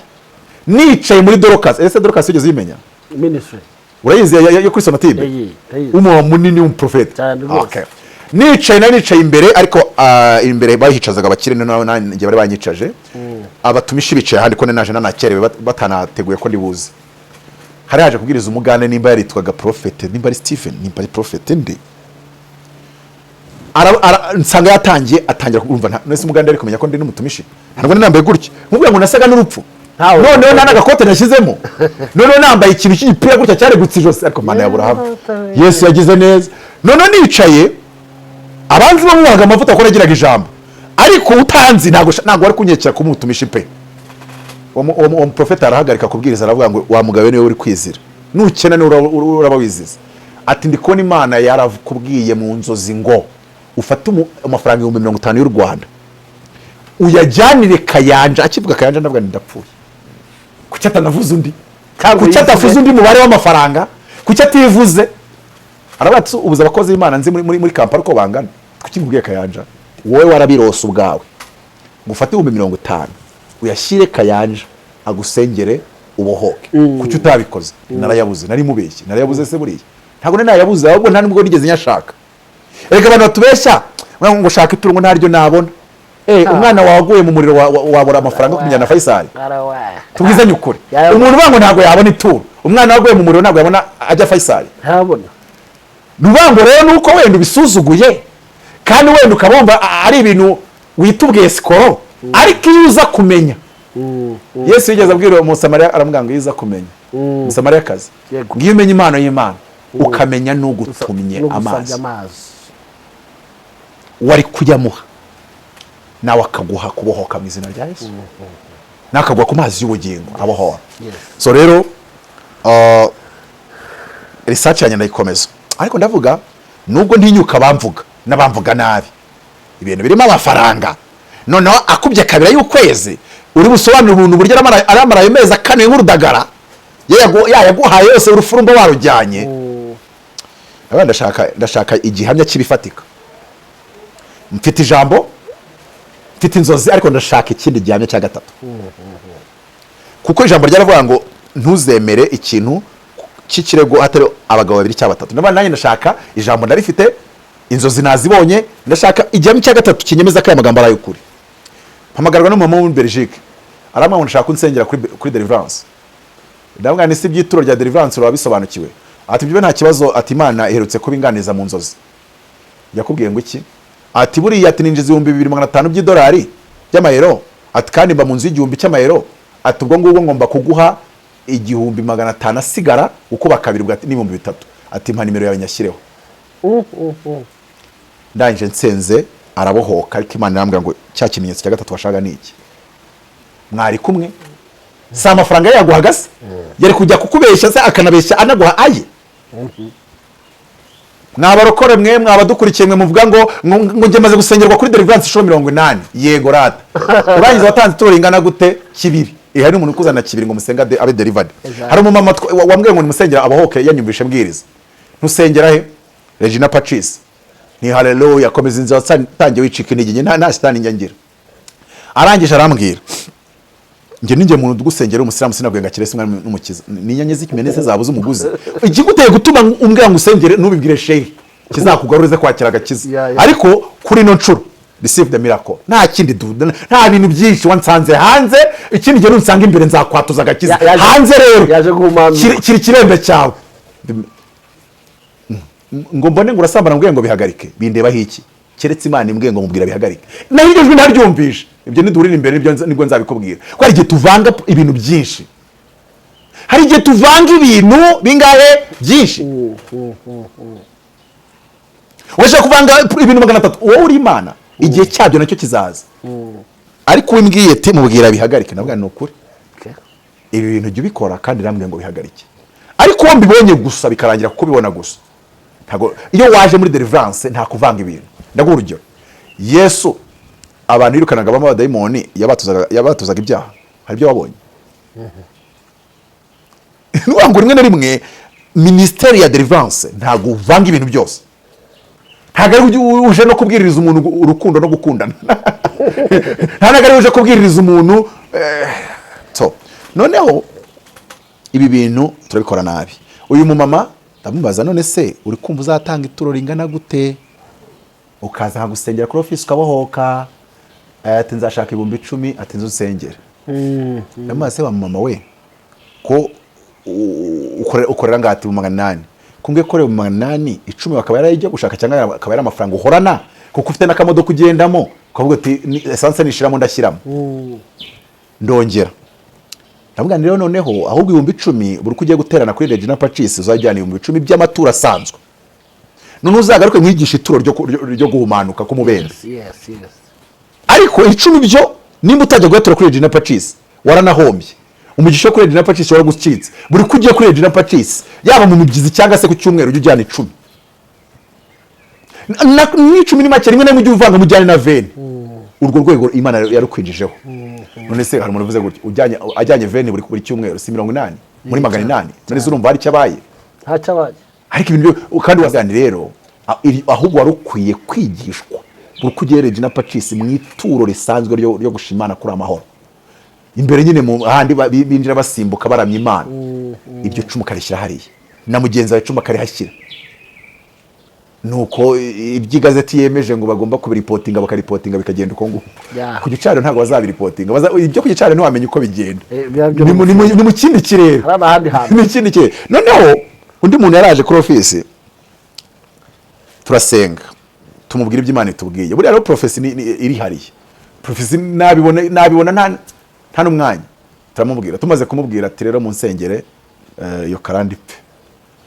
Speaker 1: nicaye muri Dorcas. Ese Dorcas wigeze uyimenya?
Speaker 2: Ministry.
Speaker 1: Urayizi yo kuri Sonatube?
Speaker 2: Ndayizi, ndayizi.
Speaker 1: Umuntu munini w'umuprofeti.
Speaker 2: Cyane rwose.
Speaker 1: Okay. Nicaye, nari nicaye imbere, ariko imbere bahicazaga abakire, noneho nanjye bari banyicaje. Abatumishi bicaye ahandi, ko naje nanakerewe, batanateguye ko ndibuze. Hari haje kubwiriza umugande, nimba yaritwaga Prophet, nimba ari Stephen, nimba ari Prophet ndi. Nsanga yatangiye, atangira kumva nese umugande ari kumenya ko ndi n'umutumishi. Ntabwo nari nambaye gutya, nkubwira ngo nasaga n'urupfu.
Speaker 2: Ntawe.
Speaker 1: Noneho nta n'agakote nashyizemo, noneho nambaye ikintu cy'igipira gutya cyaregutse ijosi, ariko Mana ya Aburahamu, Yesu yagize neza. Noneho nicaye, abanzi bamuhaga amavuta kuko yagiraga ijambo, ariko utanzi ntabwo wari kunyekera kumutumisha pe. Uwo muprofeti arahagarika kubwiriza, aravuga ngo: "Wa mugabo niwe uri kwizira, nukena niwe uraba wizize." Ati: "Ndi kubona Imana yarakubwiye mu nzozi ngo ufate amafaranga 50,000 y'u Rwanda uyajyanire Kayanja." Akivuga Kayanja ndavuga nti: "Ndapfuye." Kuki atanavuze undi?
Speaker 2: Cyangwa
Speaker 1: Kuki
Speaker 2: yivuge?
Speaker 1: atavuze undi mubare w'amafaranga? Kuki ativuze? Aravuga ati: "Ubuze abakozi b'Imana nzi muri Kampala uko bangana, kuki nkubwiye Kayanja? Wowe warabirose ubwawe ngo ufate 50,000 uyashyire Kayanja agusengere ubohoke. Kuki utabikoze?" Narayabuze, nari mubeshye, narayabuze se? Buriya ntabwo nari nayabuze, ahubwo nta nubwo nigeze nyashaka. Reka, abantu batubeshya ngo shaka ituro, ngo ntaryo nabona. Umwana wawe aguye mu muriro, wabura amafaranga yo kumujyana na Faisal? Tubwizanye ukuri. Umuntu uvuga ngo ntabwo yabona ituro, umwana waguye mu muriro ntabwo yabona ajya Faisal?
Speaker 2: Ntabona.
Speaker 1: Ni ukuvuga ngo rero nuko wenda ubisuzuguye, kandi wenda ukaba wumva ari ibintu wita ubwesikoro, ariko iyo uza kumenya, Yesu yigeze abwira Umusamariya, aramubwira ngo iyo uza kumenya, Umusamariyakazi, ngo iyo umenya impano y'Imana, ukamenya n'ugutumye
Speaker 2: n'ugusabye
Speaker 1: amazi,
Speaker 2: amazi,
Speaker 1: wari kuyamuha nawe akaguha kubohoka mu izina rya Yesu, nawe akaguha ku mazi y'ubugingo abohora. So rero research yanjye ndayikomeza, ariko ndavuga nubwo ntinyuka abamvuga n'abamvuga nabi, ibintu birimo amafaranga noneho akubye kabiri y'ukwezi, uri busobanure ubuntu uburyo aramara ayo mezi akanuye nk'urudagara, yayaguhaye yose, urufurumba warujyanye. Abana, ndashaka igihamya cy'ibifatika. Mfite ijambo, mfite inzozi, ariko ndashaka ikindi gihamya cya gatatu, kuko ijambo ryaravuga ngo ntuzemere ikintu cy'ikirego hatari abagabo babiri cyangwa batatu. Ndabona nanjye ndashaka, ijambo ndarifite, inzozi nazibonye, ndashaka igihamya cya gatatu kinyemeza ko aya magambo ari ay'ukuri. Mpamagarwa n'umumama wo muri Belgique, arambwira ngo ndashaka ko unsengera kuri deliverance. Ndamubwira nti: "Si iby'ituro rya deliverance uraba bisobanukiwe?" Ati: "Ibyo nta kibazo." Ati: "Imana iherutse kubinganiza mu nzozi." Yakubwiye ngo iki? Ati: "Buriya," ati, "ninjiza 2500 by'idolari, by'amayero," ati, "kandi mba mu nzu y'igihumbi cy'amayero." Ati: "Ubwo ngubwo ngomba kuguha 1500 asigara, ukuba kabiri ubwo n'ibihumbi bitatu." Ati: "Mpa nimero yawe nyashyireho." Ndangije nsenze arabohoka, ariko Imana irambwira ngo: "Cya kimenyetso cya gatatu washaka ni iki? Mwari kumwe, si amafaranga ye yaguhaga se? Yari kujya kukubeshya se akanabeshya anaguha aye?" Mwabarokore mwe, mwabadukurikiye mwe, muvuga ngo njye maze gusengerwa kuri deliverance inshuro 80. Yego rata, urangiza watanze ituro ringana gute? Kibiri. Hari n'umuntu ukuzana kibiri ngo musenge abe delivered.
Speaker 2: Exactly.
Speaker 1: Hari umumama wambwiye ngo nimusengera abahoke, yanyumvishe mbwiriza. Ntusengera he? Regina Pacis. Ni haleluya, komeza inzira watangiye, wicika intege nke, nta shitani njya ngira. Arangije arambwira, njye ninjye muntu ugusengera umusilamu, sinabwiye ngo akire se umwami n'umukiza. Ni inyanya z'ikimene se zabuze umuguzi? Ikiguteye gutuma umbwira ngo usengere, ntubibwire shehi, kizakugarurize kwakira agakiza. Ariko kuri ino nshuro, receive the miracle, nta kindi nta bintu byinshi. Wansanze hanze, ikindi gihe nunsanga imbere nzakwatuza agakiza. Hanze rero
Speaker 2: Yaje guhumanura.
Speaker 1: Kiri kirembe cyawe ngo mbone ngo urasambana, mbwiye ngo bihagarike, bindebaho iki? Keretse Imana imbwiye ngo mubwira bihagarike. Naho iryo jwi ntaryumvishe, ibyo niduhurira imbere nibwo nzabikubwira. Ko hari igihe tuvanga ibintu byinshi, hari igihe tuvanga ibintu bingahe byinshi. Urashaka kuvanga ibintu 300, wowe uri Imana? Igihe cyabyo nacyo kizaza. Ariko uwimbwiye ati mubwira bihagarike, nabwo ni ukuri. Ibi bintu jya ubikora, kandi irambwiye ngo bihagarike. Ariko uwo mbibonye gusa bikarangira kubibona gusa, ntabwo iyo waje muri deliverance nta kuvanga ibintu. Ndaguha urugero: Yesu abantu yirukanaga bamo abadayimoni, yabatuzaga ibyaha? Hari ibyo wabonye? Ni ngo rimwe na rimwe minisiteri ya deliverance ntabwo uvanga ibintu byose. Ntabwo ari uje no kubwiririza umuntu urukundo no gukundana, ntabwo ari uje kubwiririza umuntu so noneho ibi bintu turabikora nabi. Uyu mumama ndamubaza: none se uri kumva uzatanga ituro ringana gute ukaza nkagusengera kuri ofisi ukabohoka? Ati nzashaka 10,000, ati nzu nsengera. Ndamubaza: se wa mama we, ko ukorera ngati mu 800, kumbwe ko mu 800, 10 bakaba yarayijya gushaka, cyangwa akaba ari amafaranga uhorana, kuko ufite n'akamodoka ugendamo, ukavuga uti essence nishiramo ndashyiramo? Ndongera ndavuga nti rero noneho ahubwo 10,000, buri uko ugiye guterana kuri Regina Pacis uzajyana 10,000 by'amaturo asanzwe, none uzagaruke mwigisha ituro ryo guhumanuka k'umubembe. Ariko 10 byo nimba utajya guyatura kuri Regina Pacis, waranahombye. Umugisha wo kuri Regina Pacis waragucitse. Buri uko ugiye kuri Regina Pacis, yaba mu mibyizi cyangwa se ku cyumweru, ujye ujyana 10. N'icumi ni make, rimwe na rimwe ujye uvanga mujyane na 20. Urwo rwego Imana yarukwinjijeho. None se hari umuntu uvuze gutya ujyanye, ajyanye 20 buri cyumweru, si 80 muri 800? None se urumva hari icyo abaye?
Speaker 2: Ntacyabaye.
Speaker 1: Ariko ibintu kandi wazani rero ahubwo wari ukwiye kwigishwa buri uko ugiye Regina Pacis mu ituro risanzwe ryo gushima Imana kuri amahoro, imbere nyine mu handi binjira basimbuka baramya Imana, iryo cumu ukarishyira hariya, na mugenzi wawe icumu akarihashyira. Nuko iby'igazeti yemeje ngo bagomba kubiripotinga, bakaripotinga, bikagenda uko nguko. Ku gicaniro ntabwo bazabiripotinga. Ibyo ku gicaniro ntiwamenya uko bigenda.
Speaker 2: Biba byo
Speaker 1: Ni mu kindi kirere.
Speaker 2: Hari ahandi hantu.
Speaker 1: Ni ikindi kirere. Noneho undi muntu yaraje kuri ofisi, turasenga, tumubwira ibyo Imana itubwiye. Buriya rero prophecy irihariye. Prophecy nabibona nta n'umwanya. Turamubwira, tumaze kumubwira ati rero munsengere iyo karande ipfe.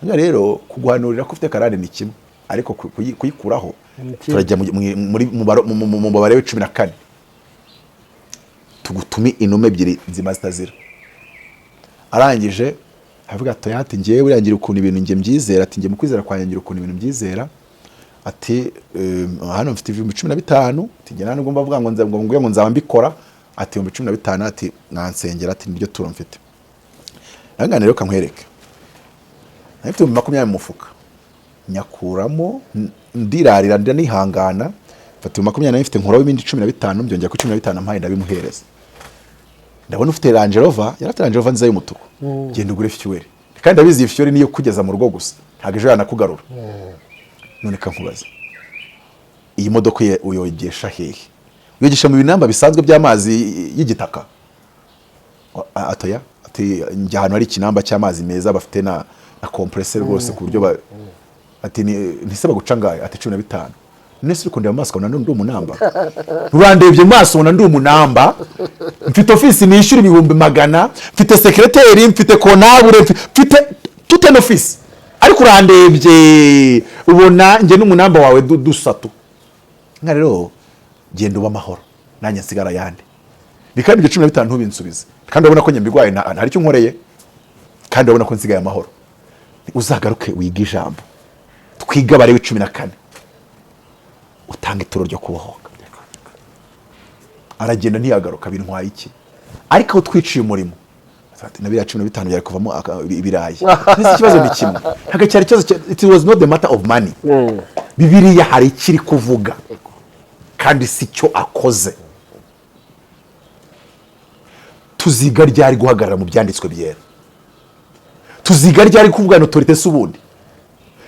Speaker 1: Hanyuma rero kuguhanurira ko ufite karande ni kimwe, ariko kuyikuraho
Speaker 2: Ni kimwe.
Speaker 1: Turajya mu mubare w'14, tugutume inuma ebyiri nzima zitazira. Arangije avuga ati oya, ati ngewe buriya ngira ukuntu ibintu njye mbyizera, ati njye mu kwizera kwanjye ngira ukuntu ibintu mbyizera, ati hano mfite 15,000, ati njye nta nubwo mbavuga ngo ngo nzaba mbikora, ati 15,000, ati mwansengera, ati niryo turo mfite. Nangane rero kankwereke, nari mfite 20,000 mu mufuka, nyakuramo, ndirarira, ndanihangana, mfata 20,000 nari mfite, nkuraho ibindi 15, mbyongera kuri 15 mpaye, ndabimuhereza. Ndabona ufite Range Rover, yari afite Range Rover nziza y'umutuku, genda ugure fuel, kandi ndabizi iyi fuel niyo kugeza mu rugo gusa, ntabwo ejo yanakugarura. None kankubaza, iyi modoka uyogesha hehe? Uyogesha mu binamba bisanzwe by'amazi y'igitaka? Atoya, ati njya ahantu hari ikinamba cy'amazi meza, bafite na compressor rwose, ku buryo ati ntise baguca ngayo? Ati 15. None se uri kundeba mu maso ukabona ndi umunamba? Urandebye mu maso ubona ndi umunamba? Mfite ofisi nishyura 100,000, mfite secretary, mfite comptable, mfite toute une office, ariko urandebye ubona njye n'umunamba wawe dusatu? Nka rero genda uba amahoro, nanjye nsigara ayandi. Ni kandi ibyo 15 ntubinsubize, kandi urabona ko njye mbigwaye, nta icyo unkoreye, kandi urabona ko nsigaye amahoro. Uzagaruke wige ijambo, twige Abalewi 14, utanga ituro ryo kubohoka. Aragenda ntiyagaruka. Bintwaye iki? Ariko aho twiciye umurimo, ati, na biriya 15 byari kuvamo ibirayi. Mbese ikibazo ni kimwe, ntabwo cyari ikibazo it was not the matter of money. Bibiliya hari ikiri kuvuga kandi si cyo akoze. Tuziga ryari guhagarara mu byanditswe byera? Tuziga ryari kuvugana autorité? Se ubundi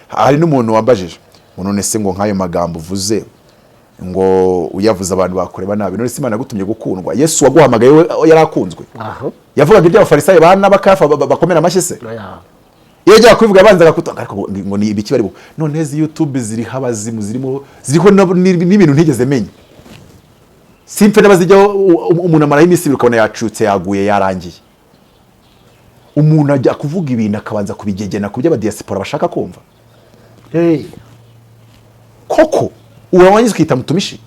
Speaker 1: hari n'umuntu wambajije ngo: "None se ngo nk'ayo magambo uvuze, ngo uyavuze abantu bakureba nabi?" None se Imana yagutumye gukundwa? Yesu waguhamagaye we yari akunzwe?
Speaker 2: Aha.
Speaker 1: Yavugaga iby'Abafarisayo bana bakafa bakomera amashyi se?
Speaker 2: Oya.
Speaker 1: Iyo yajyaga kubivuga yabanzaga kutonga, ariko ngo ni ibiki bari none izi YouTube ziriho abazimu, zirimo, ziriho n'ibintu ntigeze menya. Simpe n'abazijyaho, umuntu amaraho iminsi 2 ukabona yacutse, yaguye, yarangiye. Umuntu ajya kuvuga ibintu akabanza kubigegena ku byo abadiyasipora bashaka kumva.
Speaker 2: Hey.
Speaker 1: Koko urawangiza ukita mutumishi.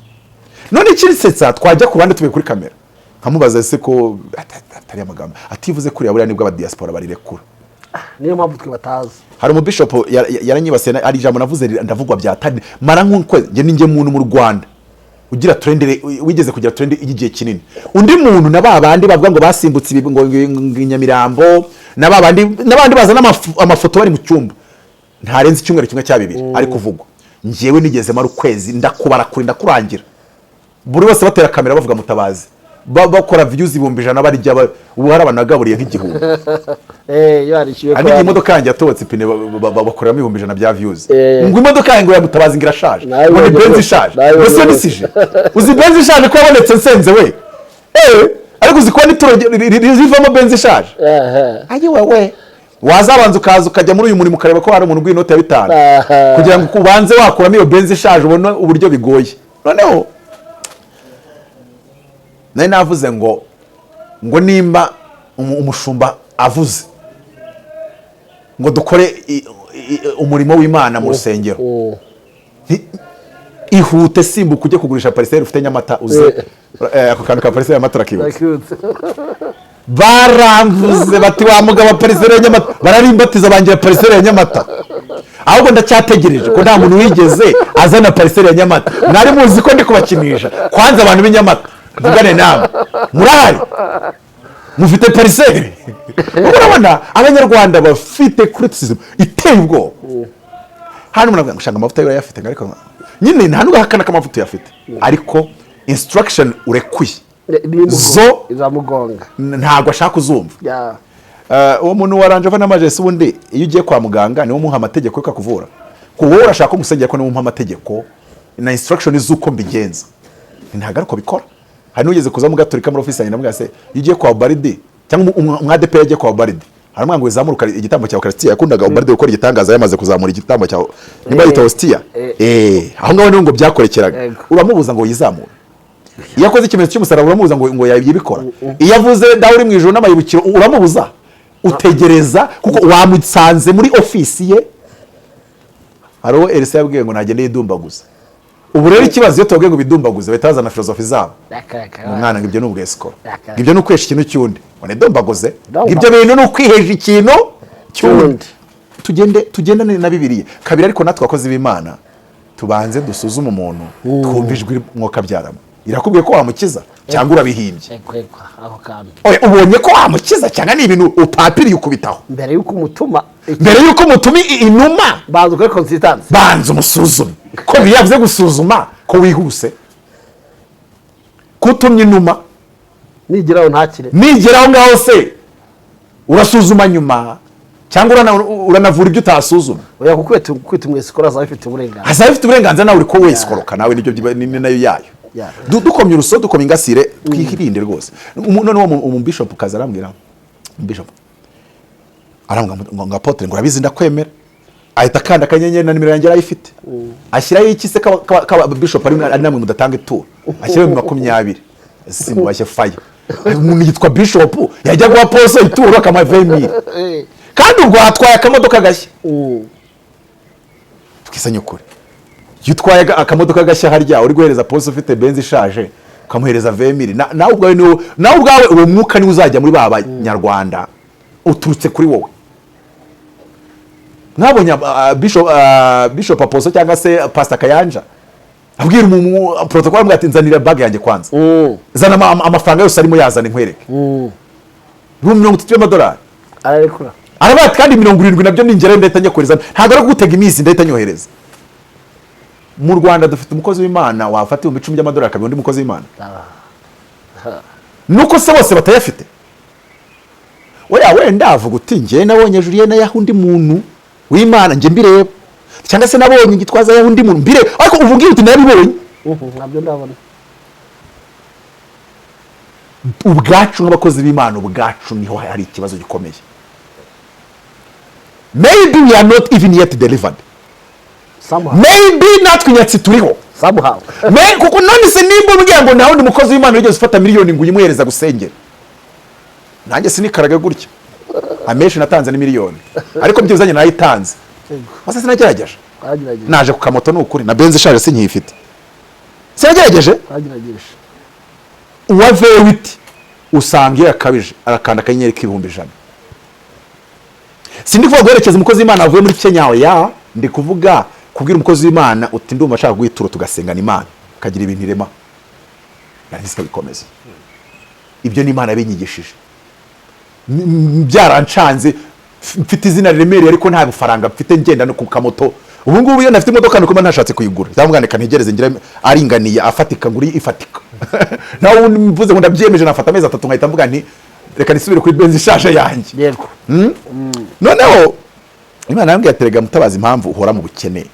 Speaker 1: None ikirisetsa, twajya ku ruhande tuvuye kuri kamera, nkamubaza ese ko atari amagambo ativuze kuriya, buriya nibwo abadiyasipora barirekura.
Speaker 2: Niyo mpamvu twe batazi.
Speaker 1: Hari umubishopu yaranyibasiye, hari ijambo navuze ndavugwa bya tani mara nk'ukwezi. Njye ninjye muntu mu Rwanda ugira trend, wigeze kugira trend y'igihe kinini. Undi muntu na ba bandi bavuga ngo basimbutse ibi, ngo i Nyamirambo, na ba bandi n'abandi bazana amafoto bari mu cyumba, ntarenze icyumweru kimwe cya bibiri ari kuvugwa. Njyewe nigeze mara ukwezi, ndakubara kure, ndakurangira, buri wese batera kamera bavuga Mutabazi, bakora views 100,000 barya, ubu hari abantu nagaburiye nk'igihumbi.
Speaker 2: Eh, iyo harishyuwe.
Speaker 1: Hari n'igihe imodoka yanjye yatobotse ipine, bakoreramo 100,000 bya views.
Speaker 2: Eh.
Speaker 1: Ngo imodoka yanjye ngo ya Mutabazi ngo irashaje,
Speaker 2: Nawe
Speaker 1: ngo ni
Speaker 2: ubonye
Speaker 1: Benz
Speaker 2: rwose.
Speaker 1: ishaje.
Speaker 2: Nawe
Speaker 1: Ngo siyo
Speaker 2: ubonye.
Speaker 1: nisije. Uzi Benz ishaje ko yabonetse nsenze we? Eh, ariko uzi kubona ituro rivamo Benz ishaje?
Speaker 2: Ehe.
Speaker 1: Ayi wewe, wazabanza ukaza ukajya muri uyu murimo, ukareba ko hari umuntu uguha inoti ya 5
Speaker 2: Aha.
Speaker 1: kugira ngo ubanze wakuramo iyo Benz ishaje, ubone uburyo bigoye. Noneho nari navuze ngo nimba umushumba avuze ngo dukore umurimo w'Imana mu rusengero, ihute, simbuka ujye kugurisha parcelle ufite Nyamata uze. Ako kantu ka parcelle ya Nyamata urakibuka?
Speaker 2: Ndakibutse.
Speaker 1: Baramvuze bati: "Wa mugabo, parcelle ya Nyamata." Bararimbatiza, bangira parcelle ya Nyamata. Ahubwo ndacyategereje ko nta muntu wigeze azana parcelle ya Nyamata. Mwari muzi ko ndi kubakinisha. Kwanza abantu b'i Nyamata mvugane namwe, murahari? Mufite parcelle? Urabona Abanyarwanda bafite criticism iteye ubwoba. Hano umuntu avuga ngo shanga amavuta yo urayafite, ariko nyine nta nubwo ahakana ko amavuta uyafite, ariko instruction urekuye zo
Speaker 2: izamugonga.
Speaker 1: Ntabwo ashaka kuzumva.
Speaker 2: Ya.
Speaker 1: Uwo muntu waranje ava n'amajesi. Ubundi iyo ugiye kwa muganga niwe umuha amategeko yo akakuvura, ko wowe urashaka ko umusengera, ko niwe umuha amategeko na instruction z'uko mbigenza. Ntabwo ariko bikora. Hari n'ugeze kuza mugaturika muri office yanjye, ndamubwira: "Se iyo ugiye kwa Baridi cyangwa umwadepe yagiye kwa Baridi, haramubwira ngo uzamure igitambo cya Ukarisitiya?" Yakundaga Baridi gukora igitangaza yamaze kuzamura igitambo cya, nimba yita hostia, aho ngaho niho ngo byakorekeraga.
Speaker 2: Yego.
Speaker 1: Uramubuza ngo yizamure? Iyo akoze ikimenyetso cy'umusaraba uramubuza ngo yabikora? Iyo avuze "Dawe uri mu ijuru" n'amayibukiro uramubuza? Utegereza kuko wamusanze muri ofisi ye. Hari uwo Elisa yabwiye ngo nagende yidumbaguze. Ubu rero ikibazo, iyo tubabwiye ngo bidumbaguze, bahita bazana filozofi zabo. Umwana ngo ibyo ni ubwesikoro, ngo ibyo ni ukwihesha ikintu cy'undi, ngo nidumbaguze, ngo ibyo bintu ni ukwihesha ikintu cy'undi.
Speaker 2: Cy'undi.
Speaker 1: Tugende, tugendane na Bibiliya. Kabiri, ariko natwe abakozi b'Imana tubanze dusuzume umuntu, twumve ijwi mwuka byaramo. Irakubwiye ko wamukiza cyangwa urabihimbye?
Speaker 2: Ego, ego, ako kantu.
Speaker 1: Oya, ubonye ko wamukiza cyangwa ni ibintu upapiriye ukubitaho?
Speaker 2: Mbere y'uko umutuma,
Speaker 1: Mbere y'uko umutuma inuma,
Speaker 2: banza ukore consultance.
Speaker 1: Banza umusuzume. Ko biyavuze gusuzuma, ko wihuse kutumye inuma?
Speaker 2: Nigeraho ntakire.
Speaker 1: Nigera aho ngaho se urasuzuma nyuma cyangwa uranavura ibyo utasuzuma?
Speaker 2: Oya, kuko kwita umwesikora azaba abifitiye uburenganzira.
Speaker 1: Azaba afite uburenganzira. Nawe uri ko wesikoroka nawe nibyo ni nayo yayo. Dukomye uruso, dukomye ingasire, twirinde rwose. Noneho umubishopu kaza arambwira, umubishopu arambwira ngo: "Apôtre," ngo, "urabizi ndakwemera." Ahita akanda akanyenyeri, na nimero yanjye arayifite, ashyiraho iki se kaba bishop ari namwe mudatanga ituro, ashyiraho 20,000. Simubashye faya. Umuntu yitwa bishop yajya guha apostle ituro akamuha 20,000, kandi ubwo hatwaye akamodoka gashya. Twisanye ukuri, iyo utwaye akamodoka gashya, harya uri guhereza apostle ufite Benz ishaje ukamuhereza 20,000, nawe ubwawe nawe ubwawe uwo mwuka niwo uzajya muri ba Banyarwanda uturutse kuri wowe. Mwabonye bishop apostle cyangwa se Pastor Kayanja abwira umuntu protocol, amubwira ati: "Nzanira bag yanjye kwanza, zana amafaranga yose arimo, yazana nkwereke." 30,000 by'amadolari.
Speaker 2: Ararekura.
Speaker 1: Aravuga ati kandi 70 nabyo ningerayo ndahita nyohereza, ntabwo ari kugutega iminsi, ndahita nyohereza. Mu Rwanda dufite umukozi w'Imana wafata 10,000 by'amadolari akaba undi mukozi w'Imana? Nuko se bose batayafite? Oya, wenda avuga uti njye nabonye Julienne yaha undi muntu w'Imana, njye mbireba, cyangwa se nabonye Gitwaza yaha undi muntu, mbireba, ariko uvuga uti narabibonye.
Speaker 2: Ntabyo ndabona.
Speaker 1: Ubwacu nk'abakozi b'Imana, ubwacu niho hari ikibazo gikomeye. Maybe we are not even yet delivered.
Speaker 2: Somehow.
Speaker 1: Maybe natwe inyatsi turiho.
Speaker 2: Somehow.
Speaker 1: Kuko none se nimba umbwira ngo nta wundi mukozi w'Imana wigeze ufata miliyoni ngo uyimuhereza gusengera, nanjye sinikaraga gutya. Amenshi natanze ni miliyoni, ariko byuzanye nayitanze. Mase sinagerageje?
Speaker 2: Twagerageje.
Speaker 1: Naje ku kamoto, ni ukuri, na Benz ishaje sinkiyifite. Sinagerageje?
Speaker 2: Twagerageje.
Speaker 1: Uwa V8 usanga iyo yakabije arakanda akanyenyeri k'100,000. Sindi kuvuga guherekeza umukozi w'Imana wavuye muri Kenya, oya, ndi kuvuga kubwira umukozi w'Imana uti ndumva ashaka guha ituro, tugasengana Imana kagira ibintu irema, yarangiza ikabikomeza. Ibyo ni Imana yabinyigishije. Byarancanze, mfite izina riremereye ariko nta bufaranga mfite, ngenda no ku kamoto. Ubu ngubu iyo ntafite imodoka nuko mba ntashatse kuyigura, cyangwa reka ntegereze ngire aringaniye afatika nguri ifatika. Nawe ubundi mvuze ngo ndabyemeje, nafata amezi 3 nkahita mvuga nti reka nisubire kuri Benz ishaje yanjye. Noneho Imana yambwiye ati rega Mutabazi, impamvu uhora mu bukene,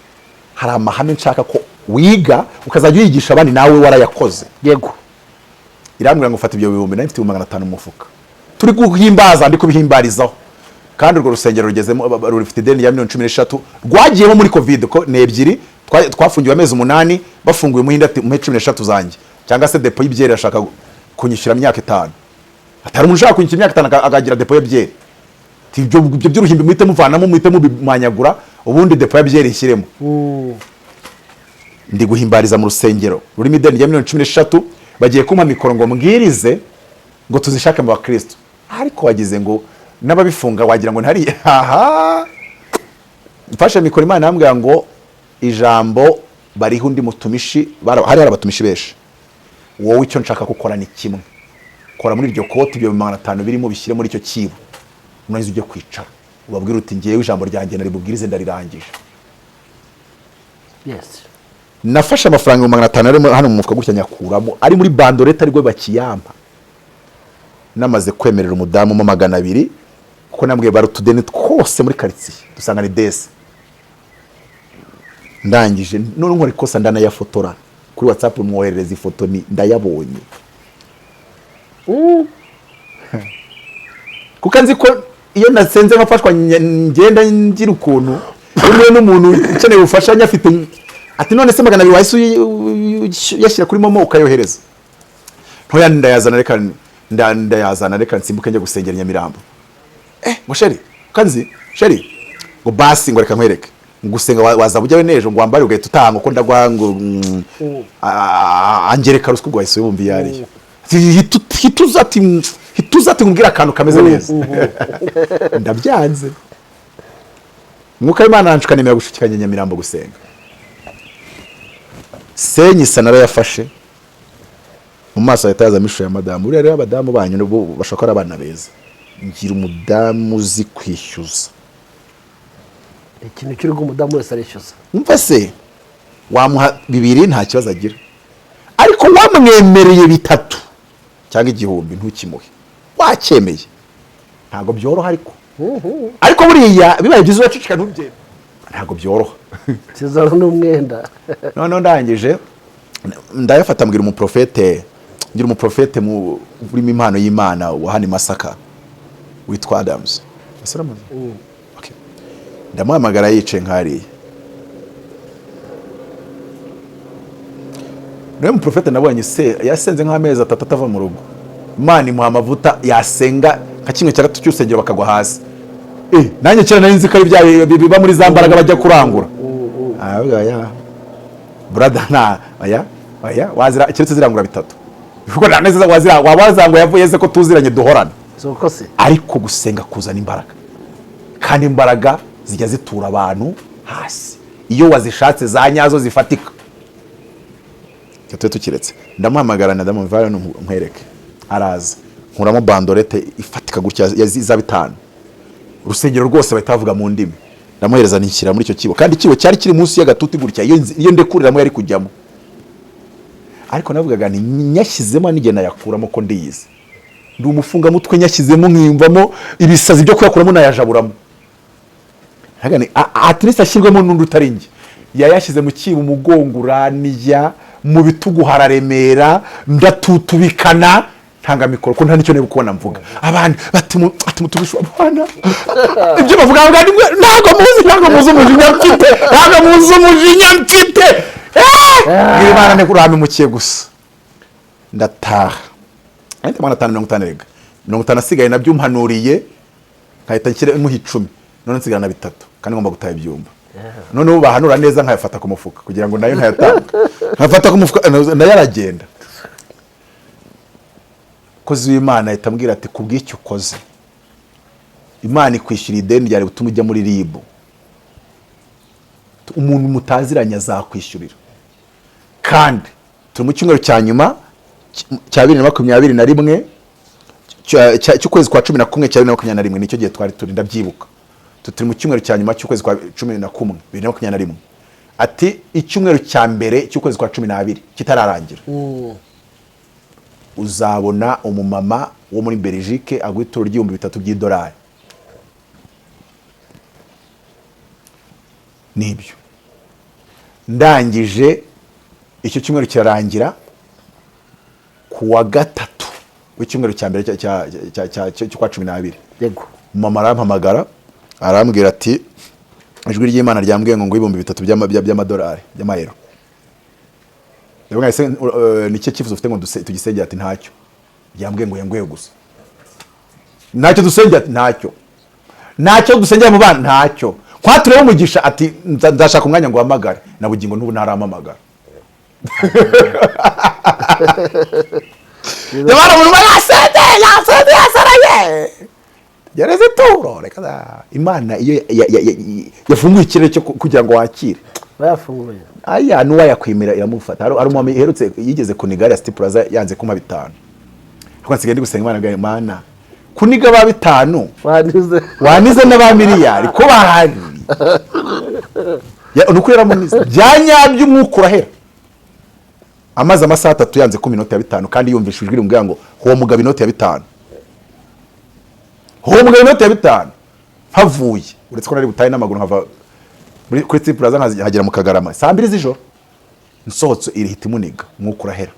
Speaker 1: hari amahame nshaka ko wiga ukazajya uyigisha abandi, nawe warayakoze. Irambwira ngo fata ibyo bihumbi. Nari mfite 500,000 mu mufuka, turi guhimbaza, ndi kubihimbarizaho, kandi urwo rusengero rugezemo rufite ideni rya miliyoni 13 rwagiyemo muri COVID, ko ni ebyiri twafungiwe amezi 8. Bafunguye, Umuhinde ati umpe 13 zanjye, cyangwa se dépôt y'ibyeri ashaka kunyishyura imyaka 5. Atari umuntu ushaka kunyishyura imyaka 5 akagira dépôt y'ebyeri. Ati, ibyo by'uruhimbi muhite muvanamo, muhite mubimanyagura, ubundi dépôt ya byeri ishyiremo. Ndi guhimbariza mu rusengero rurimo ideni rya miliyoni 13, bagiye kumpa mikoro ngo mbwirize ngo tuzishake mu bakristo, ariko wagize ngo n'ababifunga wagira ngo ntari aha. Mfashe mikoro, Imana yambwira ngo ijambo bariho undi mutumishi, hari abatumishi benshi, wowe icyo nshaka gukora ni kimwe: kora muri iryo koti, ibyo 500 birimo bishyire muri icyo cyibo, nurangiza ujye kwicara ubabwire uti ngewe ijambo ryanjye naribubwirize ndarirangije. Nafashe amafaranga 500 arimo hano mu mufuka gutya, nyakuramo ari muri bandelette, aribwo bakiyampa, namaze kwemerera umudamu mo 200, kuko nambwiye bari utudeni twose muri karitsiye dusanga ni desi. Ndangije none nkora ikosa, ndanayafotora kuri WhatsApp, mwoherereza ifoto ni ndayabonye, kuko nzi ko iyo nasenze nkafashwa ngenda ngira ukuntu rimwe n'umuntu ukeneye ubufasha nyafite, ati none se 200 wahise uyashyira kuri MoMo ukayohereza? Ntoya ndayazana, reka ndayazana, reka nsimbuke njya gusengera i Nyamirambo. Ngo chéri, kanzi chéri, ngo basi, ngo reka nkwereke, ngo gusenga waza ujyawe n'ejo, ngo wambare ugahita utaha, ngo ko ndagwa, ngo angereka ruswa. Ubwo wahise wumva iyo ariyo. Ati, hituza, ati hituza, ati nkubwire akantu kameze neza. Ndabyanze, Mwuka w'Imana aranshuka, nemera gushikanya Nyamirambo gusenga. Senyisa narayafashe, mu maso ahita yazamo ishusho ya madamu. Buriya rero abadamu banyu nabo bashobora kuba ari abana beza. Ngira umudamu uzi kwishyuza.
Speaker 2: Ikintu cy'urugo umudamu wese arishyuza.
Speaker 1: Umva se, wamuha 2 nta kibazo agira, ariko wamwemereye 3 cyangwa 1000 ntukimuhe wacyemeye, ntabwo byoroha. Ariko buriya bibaye byiza uraceceka ntubyemere, ntabwo byoroha.
Speaker 2: Kizana n'umwenda.
Speaker 1: Noneho ndangije ndayafata, mbwira umuprofete, ngira umuprofete mu urimo impano y'Imana wa hano i Masaka witwa Adams. Ese uramuzi? Okay. Ndamuhamagara yicaye nk'hariya. Niwe muprofete nabonye se yasenze nk'amezi 3 atava mu rugo, Imana imuha amavuta, yasenga nka kimwe cya gatatu cy'urusengero bakagwa hasi. Nanjye kera nari nzi ko ari bya biba muri za mbaraga bajya kurangura. Aravuga ya brother, nta oya oya, wazira keretse zirangura 3, kuko nta neza wazira waba ngo yavuye se ko tuziranye duhorana.
Speaker 2: Si uko se?
Speaker 1: Ariko gusenga kuzana imbaraga, kandi imbaraga zijya zitura abantu hasi iyo wazishatse za nyazo zifatika. Icyo tube tukiretse. Ndamuhamagara, ndamumva nkwereke, araza. Nkuramo banderole ifatika gutya ya za 5, urusengero rwose bahita bavuga mu ndimi. Ndamuhereza, nishyira muri icyo kibo, kandi ikibo cyari kiri munsi y'agatuti gutya. Iyo ndekuriramo yari kujyamo, ariko navugaga nti nyashyizemo n'igihe nayakuramo, ko ndiyizi, ndi umufungamutwe. Nyashyizemo nkiyumvamo ibisazi byo kuyakuramo, nayajaburamo. Ndavuga nti, at least ashyirwemo n'undi utari njye. Yayashyize mu kibo, umugongo uraniya, mu bitugu hararemera, ndatutubikana, ntanga mikoro ko nta nicyo niba kubona mvuga. Abandi bati ati mutumishi wa Bwana, ibyo bavuga ngo ntabwo muzi, ntabwo muzi umujinya mfite, ntabwo muzi umujinya mfite. Eh! Imana ni urampemukiye gusa. Ndataha ahita 550 rega, 50 asigaye nabyo umpanuriye, nkahita nshyira muha 10, none nsigarana 3 kandi ngomba gutaha ibyumba. Noneho bahanura neza nkayafata ku mufuka kugira ngo nayo ntayatanga, nkafata ku mufuka nayo aragenda. Kozi w'Imana ahita ambwira ati: "Kubw'icyo ukoze, Imana ikwishyura ideni ryari gutuma ujya muri RIB. Umuntu mutaziranye azakwishyurira." Kandi turi mu cyumweru cya nyuma cya 2021, cy'ukwezi kwa 11 cya 2021. Nicyo gihe twari turi, ndabyibuka. Turi mu cyumweru cya nyuma cy'ukwezi kwa 11 2021. Ati icyumweru cya mbere cy'ukwezi kwa 12 kitararangira, uzabona umumama wo muri Belgique aguha ituro ry'ibihumbi 3 by'idolari. Nibyo, ndangije icyo cyumweru kirarangira, ku wa gatatu w'icyumweru cya mbere cy'ukwa 12, mama arampamagara, arambwira ati: "Ijwi ry'Imana ryambwiye ngo 3000 by'amadolari, by'amayero." Ndavuga: "Ese ni cyo cyifuzo ufite ngo tugisengere?" Ati: "Ntacyo, ryambwiye ngo yanguye gusa." "Ntacyo dusengera?" Ati: "Ntacyo, ntacyo dusengera mu bana, ntacyo kwatureba umugisha." Ati: "Nzashaka umwanya ngo uhamagare." Na bugingo n'ubu ntarampamagara. Yabara umuntu yasenze, yasenze, yasaraye, gereza ituro. Reka da. Imana iyo yafunguye ikirere cyo kugira ngo wakire,
Speaker 2: Bayafunguye.
Speaker 1: Aya n'uwayakwimira iramufata. Hari umwami iherutse yigeze kuniga hariya City Plaza, yanze kumpa 5, ariko nsigaye ndi gusenga Imana ngo: "Imana, kuniga ba 5,
Speaker 2: Wanize.
Speaker 1: wanize n'aba miliyari ko bahari." Ni ukuri yaramunize bya nyabyo, umwuka urahera. Amaze amasaha 3 yanze kumpa inoti ya 5, kandi yumvisha ijwi rimubwira ngo: "Uwo mugabo inoti ya 5, uwo mugabo inoti ya 5." Mpavuye, uretse ko nari butahe n'amaguru, nkava kuri City Plaza nkagera mu Kagarama saa 2 z'ijoro, nsohotse irihita imuniga, umwuka urahera.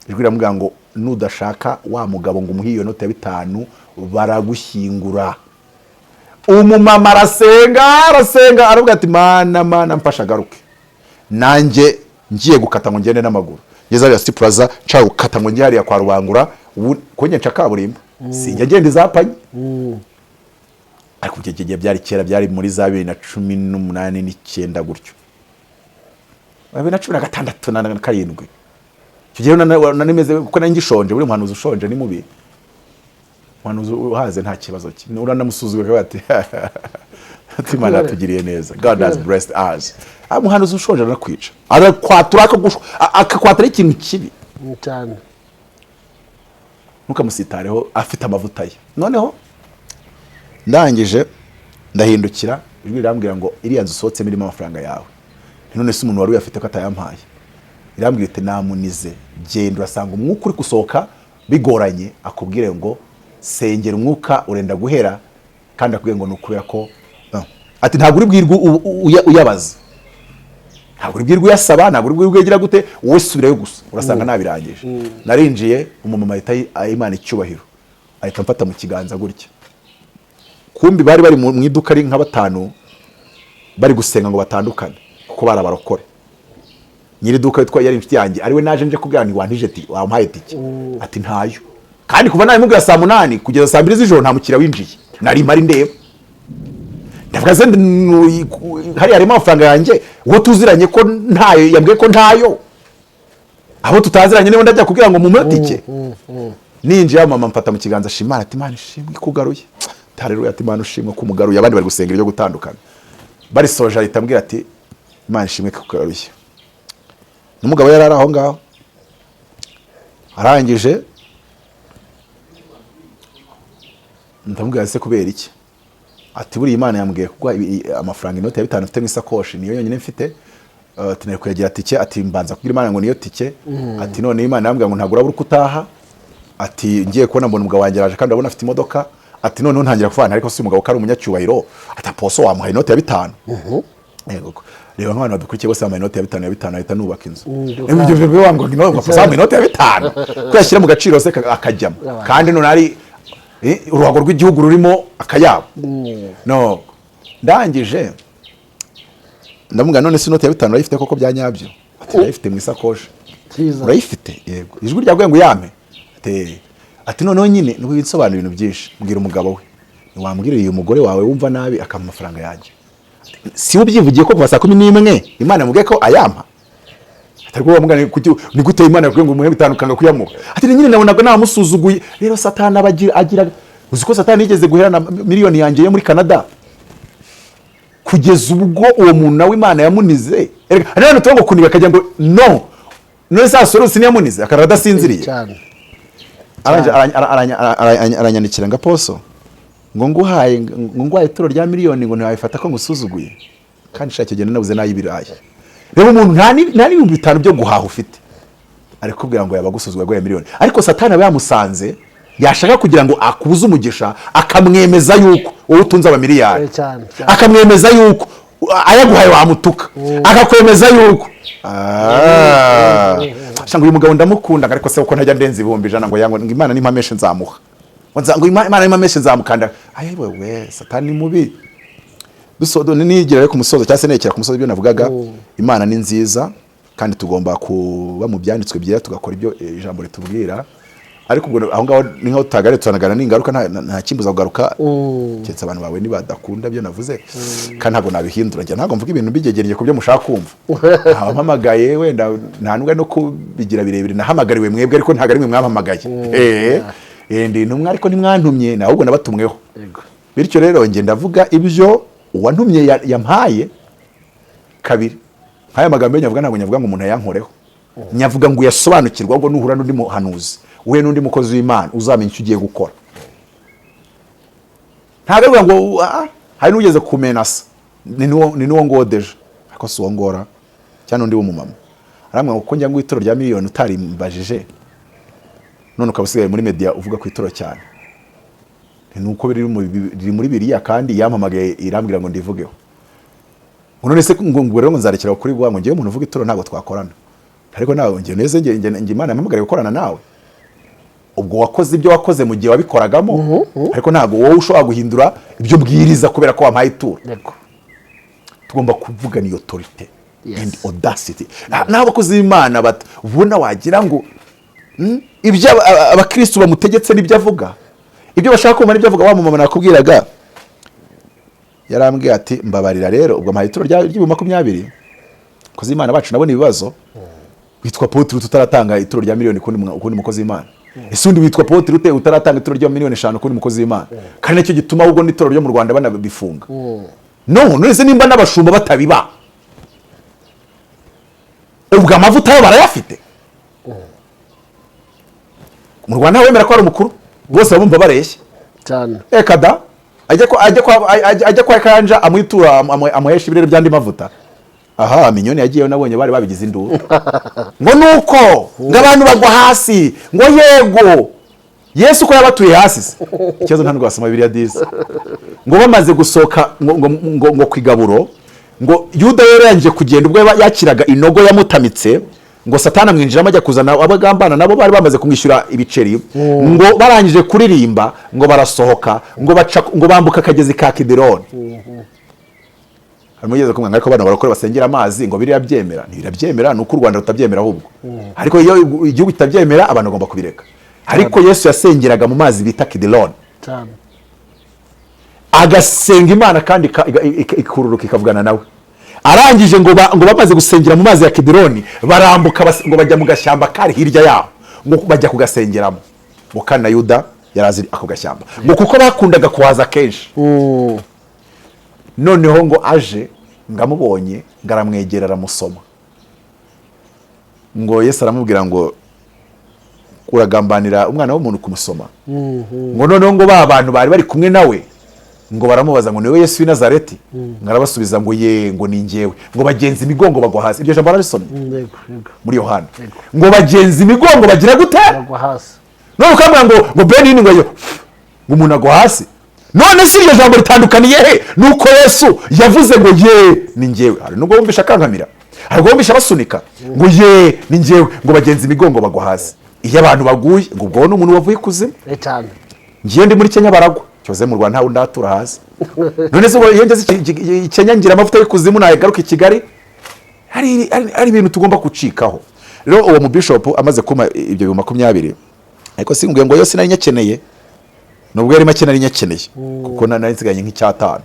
Speaker 1: Ijwi riramubwira ngo: "Nudashaka wa mugabo ngo umuhe iyo noti ya 5, baragushyingura." Umumama arasenga, arasenga, aravuga ati: "Mana, Mana, mfasha agaruke." Nanjye ngiye gukata ngo ngende n'amaguru, ngeze hariya City Plaza, nshaka gukata ngo njye hariya kwa Rubangura, ubu ko njye nca kaburimbo, sinjya ngenda izapanye. Ariko icyo gihe byari kera, byari muri za 2018 n'icyenda gutyo, 2016 na 7. Icyo gihe nari meze kuko nari ngishonje. Buri muhanuzi ushonje ni mubi, umuhanuzi uhaze nta kibazo cye, uranamusuzugura akavuga ati: "Imana yatugiriye neza, God has blessed us." Ah, umuhanuzi ushonje arakwica, arakwatura, akakwatura ikintu kibi.
Speaker 2: Cyane.
Speaker 1: Ntukamusitareho, afite amavuta ye. Noneho ndangije ndahindukira, ijwi rirambwira ngo: "Iriya nzu usohotsemo irimo amafaranga yawe." None se umuntu wari uyafite ko atayampaye? Irambwira iti: "Namunize. Genda, urasanga umwuka uri gusohoka bigoranye, akubwire ngo sengera umwuka urenda guhera." Kandi akubwire ngo ni ukubera ko no. Ati: "Ntabwo uri bwirwe uyabaza, ntabwo uri bwirwe uyasaba, ntabwo uri bwirwe ugira gute, wowe subirayo gusa urasanga nabirangije." Narinjiye, umumama ahita aha Imana icyubahiro, ahita amfata mu kiganza gutya. Kumbi bari bari mu iduka ari nka batanu, bari gusenga ngo batandukane kuko bari abarokore. Nyiri iduka witwa yari inshuti yanjye, ariwe naje nje kubwira nti: "Wantije ti wampaye tike?" Ati: "Ntayo." Kandi kuva nabimubwira saa 8 kugeza saa 2 z'ijoro nta mukiriya winjiye, nari mpari ndeba. Ndavuga se hariya harimo amafaranga yanjye, uwo tuziranye ko ntayo yambwiye ko ntayo, abo tutaziranye niba ndajya kubwira ngo mumpe tike? Ninjiye, mama mfata mu kiganza, ashimana ati: "Imana ishimwe ikugaruye." Haleluya. Ati: "Imana ushimwe ko umugaruye." Abandi bari gusenga ibyo gutandukana. Barisoje ahita ambwira ati: "Imana ishimwe ko ikugaruye." N'umugabo yari ari aho ngaho. Arangije Ndamubwira: "Se kubera iki?" Ati: "Buriya Imana yambwiye kuguha amafaranga, inoti ya 5 mfite mu isakoshi, niyo yonyine mfite." Ati: "Nari kuyagira tike." Ati: "Mbanza kubwira Imana ngo niyo tike." Ati: "None Imana yambwiye ngo ntabwo urabura uko utaha." Ati: "Ngiye kubona mbona umugabo wanjye araje, kandi urabona afite imodoka." Ati: "Noneho ntangira kuvana, ariko si umugabo ko ari umunyacyubahiro?" Ati: "Apostle, wamuhaye inoti ya 5." Yego ko. Reba nk'abantu badukurikiye bose bambaye inoti ya 5, ya 5 ahita nubaka inzu. Ibyo byo wambwa ngo inoti, apostle wamuhaye inoti ya 5 ko yashyira mu gaciro se akajyamo, kandi none ari uruhago rw'igihugu rurimo akayabo. No ndangije ndamubwira: "None se inoti ya 5 urayifite koko bya nyabyo?" Ati: "Ndayifite mu isakoshi."
Speaker 2: Cyiza.
Speaker 1: "Urayifite?" "Yego." "Ijwi ryaguye ngo uyampe?" Ati noneho nyine nubwo bisobanura ibintu byinshi, mbwira umugabo we: "Ntiwambwira uyu mugore wawe wumva nabi akampa amafaranga yanjye? Si we ubyivugiye ko kuva saa 11 Imana yamubwiye ko ayampa?" Atari kuba mugani kuki, ni gute Imana yakubwiye ngo umuhe 5 ukanga kuyamuha? Ati: "Nyine nabonaga namusuzuguye." Rero Satani aba agira, uzi ko Satani yigeze guherana miliyoni yanjye yo muri Canada, kugeza ubwo uwo muntu nawe Imana yamunize. Erega hari n'abantu tuba ngo kuniga akagira ngo no none saa sore siniyamunize akarara adasinziriye.
Speaker 2: Cyane.
Speaker 1: Aranyandikira ngo: "Apostle, ngo nguhaye ituro rya miliyoni, ngo ntiwabifata ko ngusuzuguye?" Kandi shaka icyo gihe nabuze n'ay'ibirayi. Reba umuntu nta n'5,000 byo guhaha ufite, ari kubwira ngo yaba agusuzuguye aguhaye miliyoni. Ariko Satani aba yamusanze, yashaka kugira ngo akubuze umugisha, akamwemeza yuko wowe utunze abamiliyari.
Speaker 2: Cyane, cyane.
Speaker 1: Akamwemeza yuko ayaguhaye wamutuka, akakwemeza yuko. Sha, ngo uyu mugabo ndamukunda, ariko se uko ntajya ndenza 100,000, ngo yango ngo Imana nimpameshe nzamuha, ngo Imana nimpameshe nzamukanda. Ayi wewe, Satani ni mubi. Dusodo nigira rero ku musozo, cyangwa se nekera ku musozo ibyo navugaga. Imana ni nziza, kandi tugomba kuba mu byanditswe byera, tugakora ibyo ijambo ritubwira. Ariko ubwo aho ngaho ni nkaho tutaganira, turanagana n'ingaruka, nta kimbuza kugaruka, keretse abantu bawe nibadakunda ibyo navuze, kandi ntabwo nabihindura. Njye ntabwo mvuga ibintu mbigegereye ku byo mushaka kumva. Ntawampamagaye, wenda nta nubwo ari no kubigira birebire. Nahamagariwe mwebwe, ariko ntabwo ari mwe mwampamagaye. Ndi intumwa, ariko ntimwantumye, ahubwo nabatumweho. Bityo rero njye ndavuga ibyo uwantumye yampaye. Kabiri, nk'aya magambo yo nyavuga, ntabwo nyavuga ngo umuntu ayankoreho, nyavuga ngo uyasobanukirwe. Ahubwo nuhura n'undi muhanuzi, uhuye n'undi mukozi w'Imana, uzamenya icyo ugiye gukora. Ntabwo ari ngo hari n'ugeze kumenasa, ni n'uwo ngodeje, ariko si uwo ngora cyangwa n'undi w'umumama, arambwira ngo ko njya ngo ituro rya miliyoni utarimbajije, none ukaba usigaye muri media uvuga ku ituro cyane. Ni uko biri muri biriya, kandi yampamagaye irambwira ngo ndivugeho. Ngo none se ngo rero ngo nzarekera kuri guha, ngo ngewe umuntu uvuga ituro ntabwo twakorana. Ariko nawe njye neze njye Imana yampamagariye gukorana nawe. Ubwo wakoze ibyo wakoze mu gihe wabikoragamo, ariko ntabwo wowe ushobora guhindura ibyo mbwiriza kubera ko wampaye ituro. Tugomba kuvugana iyo autorité and audacity. N'aho abakozi b'Imana ubona wagira ngo ibyo abakristu bamutegetse n'ibyo avuga, ibyo bashaka kumva n'ibyo avuga. Wa mumama nakubwiraga yarambwiye ati: "Mbabarira rero." Ubwo ampaye ituro ry'ibihumbi 20. Abakozi b'Imana bacu nabo ni ibibazo. Witwa apôtre utaratanga ituro rya miliyoni kundi mukozi w'Imana? Ese undi witwa apôtre ute utaratanga ituro rya miliyoni 5 kundi mukozi w'Imana? Kandi nicyo gituma ahubwo n'itorero ryo mu Rwanda banabifunga. No none se nimba n'abashumba batabiba, ubwo amavuta yo barayafite? Mu Rwanda wemera ko ari umukuru, bose bumva bareshya.
Speaker 2: Cyane.
Speaker 1: Reka da, ajya kwa Kanja amwitura, amuhesha ibirere by'andi mavuta. Aha Minyoni yagiyeyo, nabonye bari babigize induru ngo nuko ngo abantu bagwa hasi, ngo yego Yesu ko yabatuye hasi. Se ikibazo nta nubwo wasoma Bibiliya disi. Ngo bamaze gusohoka ngo ku igaburo, ngo Yuda rero yarangije kugenda, ubwo yakiraga inogo yamutamitse, ngo Satani amwinjiramo ajya kuzana abagambana nabo bari bamaze kumwishyura ibiceri. Ngo barangije kuririmba, ngo barasohoka, ngo baca, ngo bambuka akagezi ka Kidironi. Harimo ugeze kumwe, ariko bano barakora basengera amazi, ngo biriya byemera ntibirabyemera, ni uko u Rwanda rutabyemera ahubwo. Ariko iyo igihugu kitabyemera, abantu bagomba kubireka. Ariko Yesu yasengeraga mu mazi bita Kidironi.
Speaker 2: Cyane.
Speaker 1: Agasenga Imana kandi ikururuka ikavugana nawe. Arangije ngo bamaze gusengera mu mazi ya Kidironi, barambuka, ngo bajya mu gashyamba kari hirya yaho, ngo bajya kugasengeramo. Ngo kandi na Yuda yari azi ako gashyamba, ngo kuko bakundaga kuhaza kenshi. Noneho ngo aje, ngo amubonye, ngo aramwegera, aramusoma. Ngo Yesu aramubwira ngo Uragambanira umwana w'umuntu kumusoma. Ngo noneho ngo ba bantu bari bari kumwe nawe ngo baramubaza ngo: "Niwe Yesu w'i Nazareti?" Ngo arabasubiza ngo: "Ye," ngo: "Ni njyewe." Ngo bagenza imigongo bagwa hasi. Iryo jambo bararisomye?
Speaker 2: Yego.
Speaker 1: Muri Yohana, ngo bagenza imigongo bagira gute?
Speaker 2: Bagwa hasi.
Speaker 1: None ukambwira ngo Benny ngo yo ngo umuntu agwa hasi. None si iryo jambo ritandukaniye he nuko Yesu yavuze ngo: "Ye, ni njyewe"? Hari nubwo wumvisha akankamira, hari ubwo wumvisha basunika ngo: "Ye, ni njyewe." Ngo bagenza imigongo bagwa hasi. Iyo abantu baguye, ngo ubwo ni umuntu wavuye ikuzimu.
Speaker 2: Cyane.
Speaker 1: Ngiye ndi muri Kenya baragwa cyoze, mu Rwanda ntawe ndatura hasi. None se ubwo iyo ngeze i Kenya ngira amavuta y'ikuzimu, nagaruka i Kigali? Hari ibintu tugomba gucikaho. Rero uwo mubishopu amaze kumpa ibyo 20,000, ariko simbwiye ngo yose nari nyakeneye, nubwo yari make nari nyakeneye, kuko nari nsigaranye nk'icyatanu,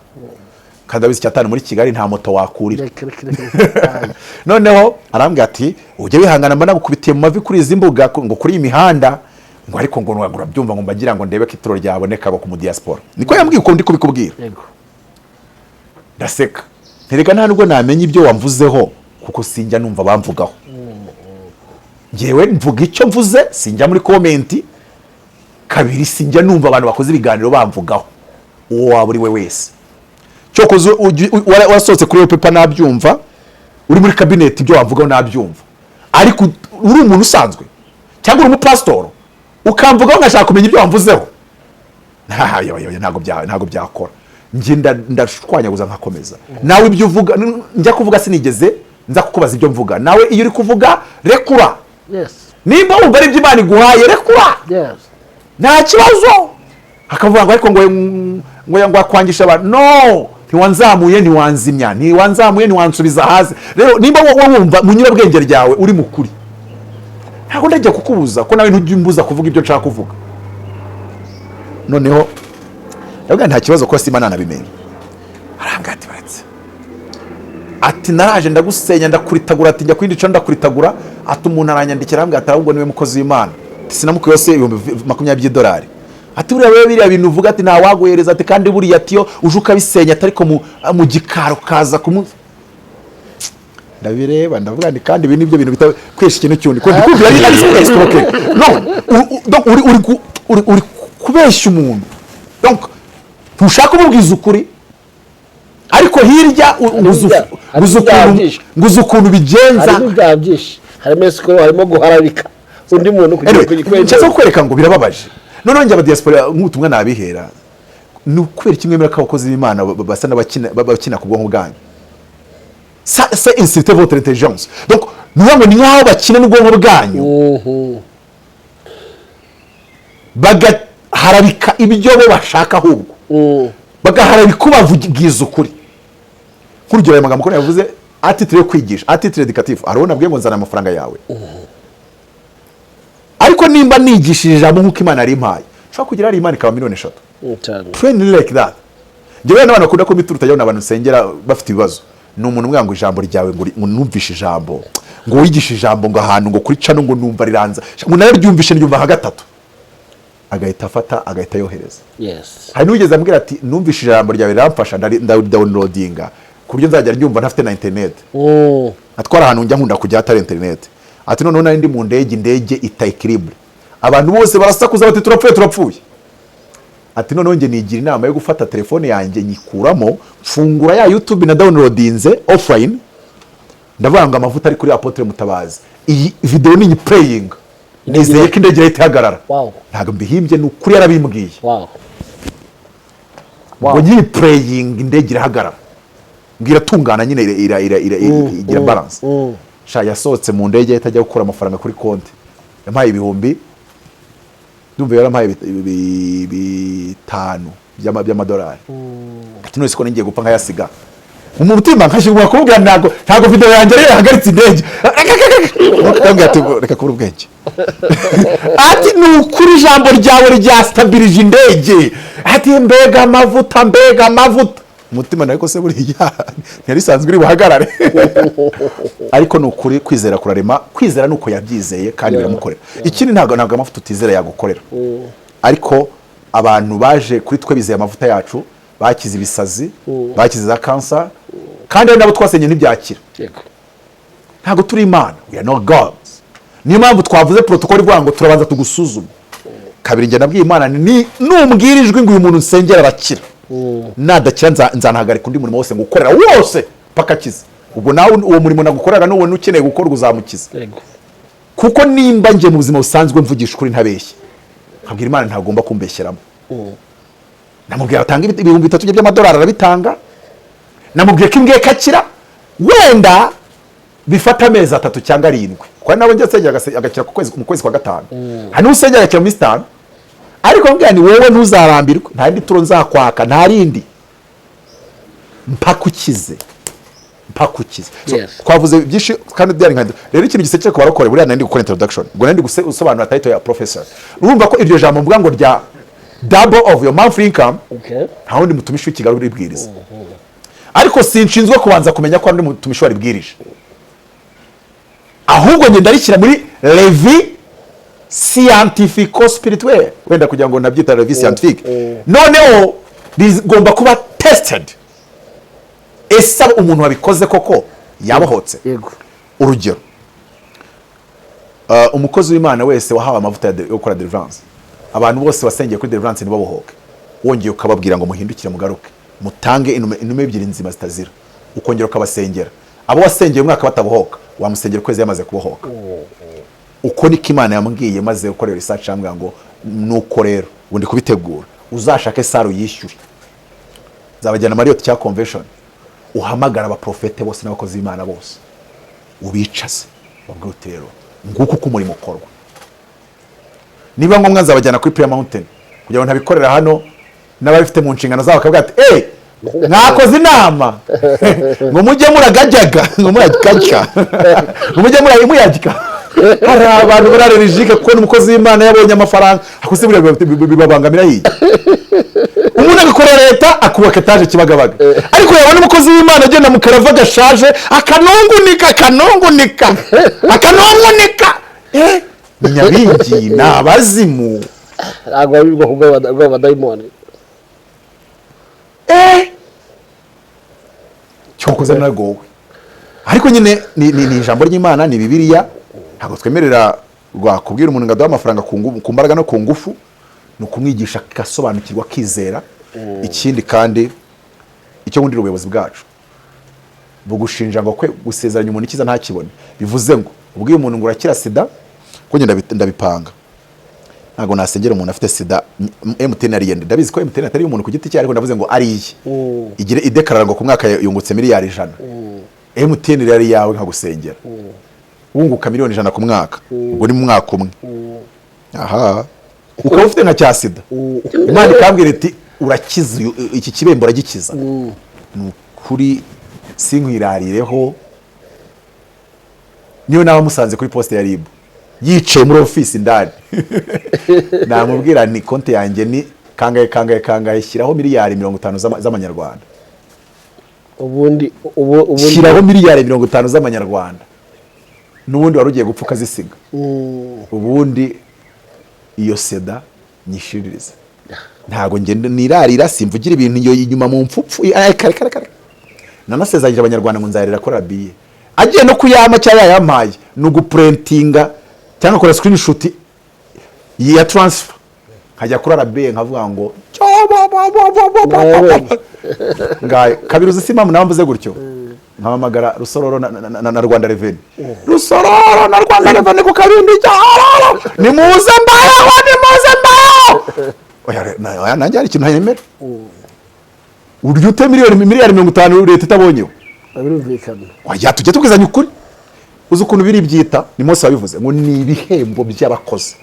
Speaker 1: kandi abizi icyatanu muri Kigali nta moto wakurira.
Speaker 2: Reka, reka, reka, reka.
Speaker 1: Noneho arambwira ati: "Ujye wihangana, mba nagukubitiye mu mavi kuri izi mbuga, ngo kuri iyi mihanda," ngo ariko ngo urabyumva, ngo mbagira ngo ndebe ko ituro ryaboneka ngo ku mu diaspora. Niko yambwiye, uko ndi kubikubwira. Ndaseka, nterega nta nubwo namenya ibyo wamvuzeho, kuko sinjya numva bamvugaho. Ngewe mvuga icyo mvuze, sinjya muri comment. Kabiri, sinjya numva abantu bakoze ibiganiro bamvugaho, uwo waba uri we wese. Cyokoze wasohotse kuri iyo paper nabyumva, uri muri cabinet ibyo wamvugaho nabyumva, ariko uri umuntu usanzwe cyangwa uri umupasitoro ukamvugaho ngashaka kumenya ibyo wamvuzeho, ntabwo byakora. Njye ndashwanyaguza nkakomeza. Nawe ibyo uvuga, njya kuvuga sinigeze nza kukubaza ibyo mvuga. Nawe iyo uri kuvuga, rekura. Nimba wumva ari ibyo Imana iguhaye, rekura. Nta kibazo. Hakavuga ngo ariko ngo akwangisha abantu. No ntiwanzamuye, ntiwanzimya, ntiwanzamuye, ntiwansubiza hasi. Rero nimba wowe wumva mu nyurabwenge ryawe uri mukuri, ntabwo ndajya kukubuza, ko nawe ntujya umbuza kuvuga ibyo nshaka kuvuga. Noneho ndavuga nta kibazo, ko sima nanabimenye. Arambwira ati: "Baretse," ati: "Naraje ndagusenya, ndakuritagura," ati: "Njya ku yindi channel ndakuritagura," ati: "Umuntu aranyandikira," arambwira ati: "Ahubwo niwe mukozi w'Imana." Ati: "Sinamukuyeho se 20,000 by'idolari?" Ati: "Buriya wewe biriya bintu uvuga," ati, "ntawaguhereza," ati: "Kandi buriya," ati, "iyo uje ukabisenya," ati, "ariko mu gikari ukaza kumu." Ndabireba, ndavuga nti kandi ibi nibyo bintu bita kwesha ikintu cy'undi, ko ndikumvira ari escroquerie. No donc uri kubeshya umuntu, donc ntushaka kumubwiza ukuri, ariko hirya
Speaker 2: Harimo
Speaker 1: nguzi
Speaker 2: ibyaha
Speaker 1: ukuntu
Speaker 2: byinshi.
Speaker 1: Nguzi ukuntu bigenza.
Speaker 2: Harimo ibyaha byinshi, harimo escroc, harimo guharabika undi muntu kugira ngo
Speaker 1: Anyway, nshatse kukwereka ngo birababaje. Noneho njye abadiaspora nk'ubutumwa nabihera ni ukubera kimwe mwemera ko abakozi b'Imana basa n'abakina bakina ku bwonko bwanyu. Ça, c'est insulter votre intelligence. Donc ni ukuvuga ngo ni nk'aho bakina n'ubwonko bwanyu, bagaharabika ibyo bo bashaka, ahubwo bagaharabika ubabwiza ukuri. Nk'urugero, aya magambo ko yavuze à titre yo kwigisha, à titre éducatif, hari uwo nabwiye ngo nzana amafaranga yawe? Ariko nimba nigishije ijambo nk'uko Imana yarimpaye, ushobora kugira hari Imana ikaba miliyoni 3.
Speaker 2: Cyane.
Speaker 1: Train like that. Njyewe n'abantu bakunda ko imitura utajya abantu nsengera bafite ibibazo, ni umuntu umwe ngo ijambo ryawe ngo numvishe ijambo, ngo wigishe ijambo, ngo ahantu ngo kuri channel, ngo numva riranza, ngo nararyumvishe ndyumva nka gatatu, agahita afata agahita yohereza. Hari n'uwigeze ambwira ati: "Numvishe ijambo ryawe riramfasha, ndadownloadinga ku buryo nzajya ryumva ntafite na internet." Atwara ahantu njya nkunda kujya hatari internet. Ati: "Noneho nari ndi mu ndege, indege ita équilibre, abantu bose barasakuza bati: 'Turapfuye, turapfuye.' Ati: 'Noneho njye nigira inama yo gufata telefone yanjye, nyikuramo, mfungura ya YouTube na downloadinze offline, ndavuga ngo amavuta ari kuri Apôtre Mutabazi, iyi video ni playing, nizeye ko indege irahita ihagarara.'" Ntabwo mbihimbye, ni ukuri yarabimbwiye. Ngo nyiri playing, indege irahagarara, ngo iratungana nyine, igira balance. Sha, yasohotse mu ndege ahita ajya gukura amafaranga kuri konti. Yampaye ibihumbi, ndumva yarampaye 5 by'amadolari. Ati: "None se ko ngiye gupfa nkayasiga mu mutima, nkashyirwa kumubwira, ntabwo video yanjye ariyo yahagaritse indege." Ndamubwira ati: "Reka kubura ubwenge." Ati: "Ni ukuri ijambo ryawe ryasitabirije indege." Ati: "Mbega amavuta, mbega amavuta!" Umutima nawe ko se buriya ntiyari iri buhagarare? Ariko ni ukuri, kwizera kurarema. Kwizera ni uko yabyizeye kandi biramukorera. Ikindi, ntabwo amavuta utizera yagukorera, ariko abantu baje kuri twe bizeye amavuta yacu bakize ibisazi, bakize za kansa, kandi hari n'abo twasenye ntibyakira. Ntabwo turi Imana, we are not gods. Niyo mpamvu twavuze protocol ivuga ngo turabanza tugusuzume. Kabiri, njye nabwiye Imana ni numbwira ijwi ngo uyu muntu nsengera arakira, nadakira nzanahagarika undi murimo wose ngukorera wose paka akize. Ubwo nawe uwo murimo nagukorera nubona ukeneye gukorwa uzamukiza. Kuko nimba njye mu buzima busanzwe mvugisha ukuri ntabeshye, nkabwira Imana ntagomba kumbeshyeramo. Namubwira atanga 3000 bye by'amadolari, arabitanga. Namubwiye ko imbwiye ko akira, wenda bifata amezi 3 cyangwa 7, kuko hari nabo njya nsengera agakira ku kwezi, mu kwezi kwa gatanu. Hari n'usengera agakira mu minsi 5. Ariko mbwira ni wowe ntuzarambirwe, nta rindi turo nzakwaka, nta rindi, mpaka ukize, mpaka ukize. So, twavuze byinshi kandi byari nka rero ikintu gisekeje ku barokore. Buriya nari ndi gukora introduction, ubwo nari ndi gusobanura title ya professor. Urumva ko iryo jambo mvuga ngo rya double of your monthly income, nta wundi mutumishi w'i Kigali uribwiriza. Ariko sinshinzwe kubanza kumenya ko hari undi mutumishi waribwirije, ahubwo ngenda rishyira muri revue scientifico spirituelle, wenda kugira ngo nabyita revue scientifique. Noneho rigomba kuba tested. Ese umuntu wabikoze koko yabohotse? Urugero, umukozi w'Imana wese wahawe amavuta yo gukora deliverance, abantu bose wasengeye kuri deliverance ntibabohoke, wongeye ukababwira ngo muhindukire, mugaruke, mutange inuma ebyiri nzima zitazira, ukongera ukabasengera, abo wasengeye umwaka batabohoka, wamusengera ukwezi yamaze kubohoka. Uko niko Imana yambwiye maze gukora research. Yambwira ngo nuko rero ubu ndi kubitegura, uzashake salle yishyure, nzabajyana Marriott cya convention, uhamagara abaprofete bose n'abakozi b'Imana bose, ubicaze, babwire uti rero nguko uko umurimo ukorwa. Niba ngombwa nzabajyana kuri Prayer Mountain kugira ngo ntabikorera hano, n'ababifite mu nshingano zabo bakavuga ati: "Eh, mwakoze inama ngo mujye muragajyaga, ngo muragajya, ngo mujye murayimuyajya." Hari abantu bari allergique kubona umukozi w'Imana yabonye amafaranga. Ako se buriya bibabangamira hirya? Umuntu agakorera leta, akubaka etaje Kibagabaga, ariko yabona umukozi w'Imana agenda mu karava gashaje, akanungunika, akanungunika, akanungunika. Eh, ni nyabingi, ni abazimu.
Speaker 2: Ntabwo ari ubwoko bw'abadayimoni.
Speaker 1: Eh, cyokoze naragowe. Ariko nyine ni ijambo ry'Imana, ni Bibiliya. Ntabwo twemerera rwakubwira umuntu ngo aduhe amafaranga ku mbaraga no ku ngufu. Ni ukumwigisha agasobanukirwa, akizera. Ikindi kandi, icyo nkundira ubuyobozi bwacu, bugushinja ngo kwe gusezeranya umuntu ikiza ntakibone. Bivuze ngo ubwiye umuntu ngo urakira sida, ko njye ndabipanga, ntabwo nasengera umuntu afite sida. MTN ariye, ndabizi ko MTN atari umuntu ku giti cye, ariko ndavuze ngo ariye igire idekarara ngo ku mwaka yungutse miliyari 100. MTN rero ari iyawe, nkagusengera wunguka miliyoni 100 ku mwaka, ubwo ni mu mwaka umwe. Aha ukaba ufite nka cya sida, Imana ikambwira iti urakiza iki kibembo, uragikiza. Ni ukuri sinkwirarireho, niyo naba musanze kuri poste ya RIB yicaye muri ofisi indani, namubwira ni konti yanjye ni kangahe, kangahe, kangahe, shyiraho miliyari 50 z'amanyarwanda.
Speaker 2: Ubundi ubu ubundi
Speaker 1: Shyiraho miliyari 50 z'amanyarwanda, n'ubundi wari ugiye gupfa ukazisiga. Ubundi iyo sida nyishiririze. Ntabwo ngenda nirarira, simvugira ibintu iyo inyuma mu mfupfu. Ay, kare kare kare, nanasezeranyije Abanyarwanda ngo nzarira kora biye agiye no kuyama cyangwa yayampaye, ni uguprintinga cyangwa kora screenshot ya transfer, nkajya kuri RBA nkavuga ngo ngayo. Kabiri, uzi si impamvu nawe mvuze gutyo? Nkahamagara Rusororo na Rwanda Revenue, Rusororo na Rwanda Revenue ku kabindi cyaroro, nimuze mbayeho, nimuze mbayeho. Oya, oya, nanjye hari ikintu ntayemera. Urya ute miliyari 50 leta itabonyeho?
Speaker 2: Birumvikana.
Speaker 1: Wajya tujya tubwizanya ukuri. Uzi ukuntu biri byita? Ni Mose wabivuze ngo ni ibihembo by'abakozi,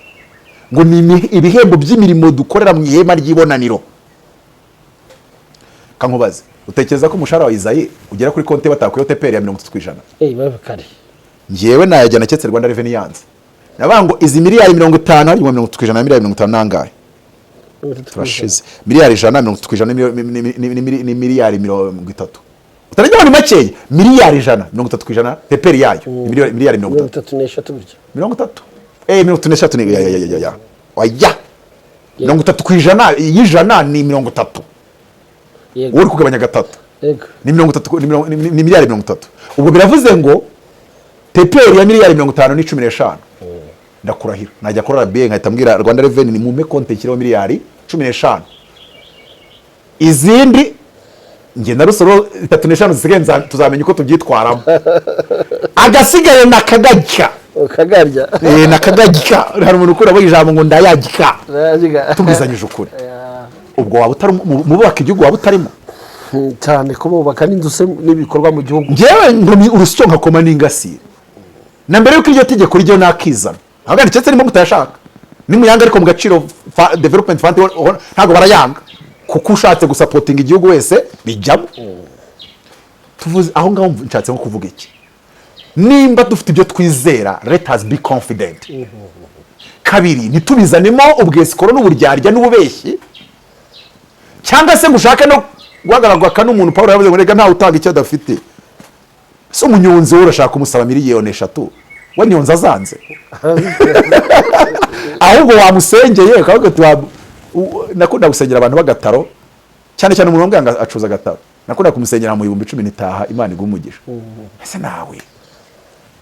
Speaker 1: ngo ni ibihembo by'imirimo dukorera mu ihema ry'ibonaniro. Kankubaze, utekereza ko umushahara wa Izayi ugera kuri konti batakuyeho TPR ya 30%?
Speaker 2: Eh, babe kare.
Speaker 1: Njyewe nayajyana keretse Rwanda Revenue yanze. Navuga ngo izi miliyari 50, harimo 30% ya miliyari 50 nangahe? Turashize. Miliyari 100, 30% ni miliyari 30. Utarajya ni makeya. Miliyari 100, 30%, TPR yayo ni miliyari mirongo
Speaker 2: mirongo
Speaker 1: itatu.
Speaker 2: itatu n'eshatu gutya.
Speaker 1: 30, 33 ni ya ya ya ya ya oya, 30% y'ijana ni 30. Uri kugabanya gatatu. Ni 30, ni miliyari 30. Ubwo biravuze ngo TPR ya miliyari 50 ni 15. Ndakurahira, najya kuri RBA nkahita mbwira Rwanda Revenue ni mumpe konti nshyiraho miliyari 15, izindi njye na Rusoro 35 zisigaye tuzamenya uko tubyitwaramo, agasigaye nakagajya.
Speaker 2: Ukagarya.
Speaker 1: Eh, nakagajya. Hari umuntu ukuramo ijambo ngo ndayajya. Tubwizanyije ukuri, ubwo waba utari mu bubaka igihugu, waba utarimo.
Speaker 2: Cyane ko bubaka n'inzu se n'ibikorwa mu gihugu.
Speaker 1: Njyewe nkomyi urusyo nkakoma n'ingasire, na mbere y'uko iryo tegeko rijyaho nakizana. Ntabwo ndetse nimo mutayashaka nimuyanga, ariko mu Gaciro Development Fund ntabwo barayanga, kuko ushatse gusupportinga igihugu wese bijyamo. Tuvuze aho ngaho, nshatse nko kuvuga iki? Nimba dufite ibyo twizera, let us be confident. Kabiri, ntitubizanemo ubwesikoro n'uburyarya n'ububeshyi, cyangwa se ngo ushake no guhagararwa n'umuntu. Paul yavuze ngo reka ntawe utanga icyo adafite. Se umunyonzi wowe urashaka kumusaba miliyoni 3, we nyonzi azanze? Ahubwo wamusengeye ukavuga uti nakunda gusengera abantu b'agataro cyane cyane. Umuntu wambwira ngo acuza agataro, nakunda kumusengera mu 10,000 itaha, Imana iguha umugisha. Ese nawe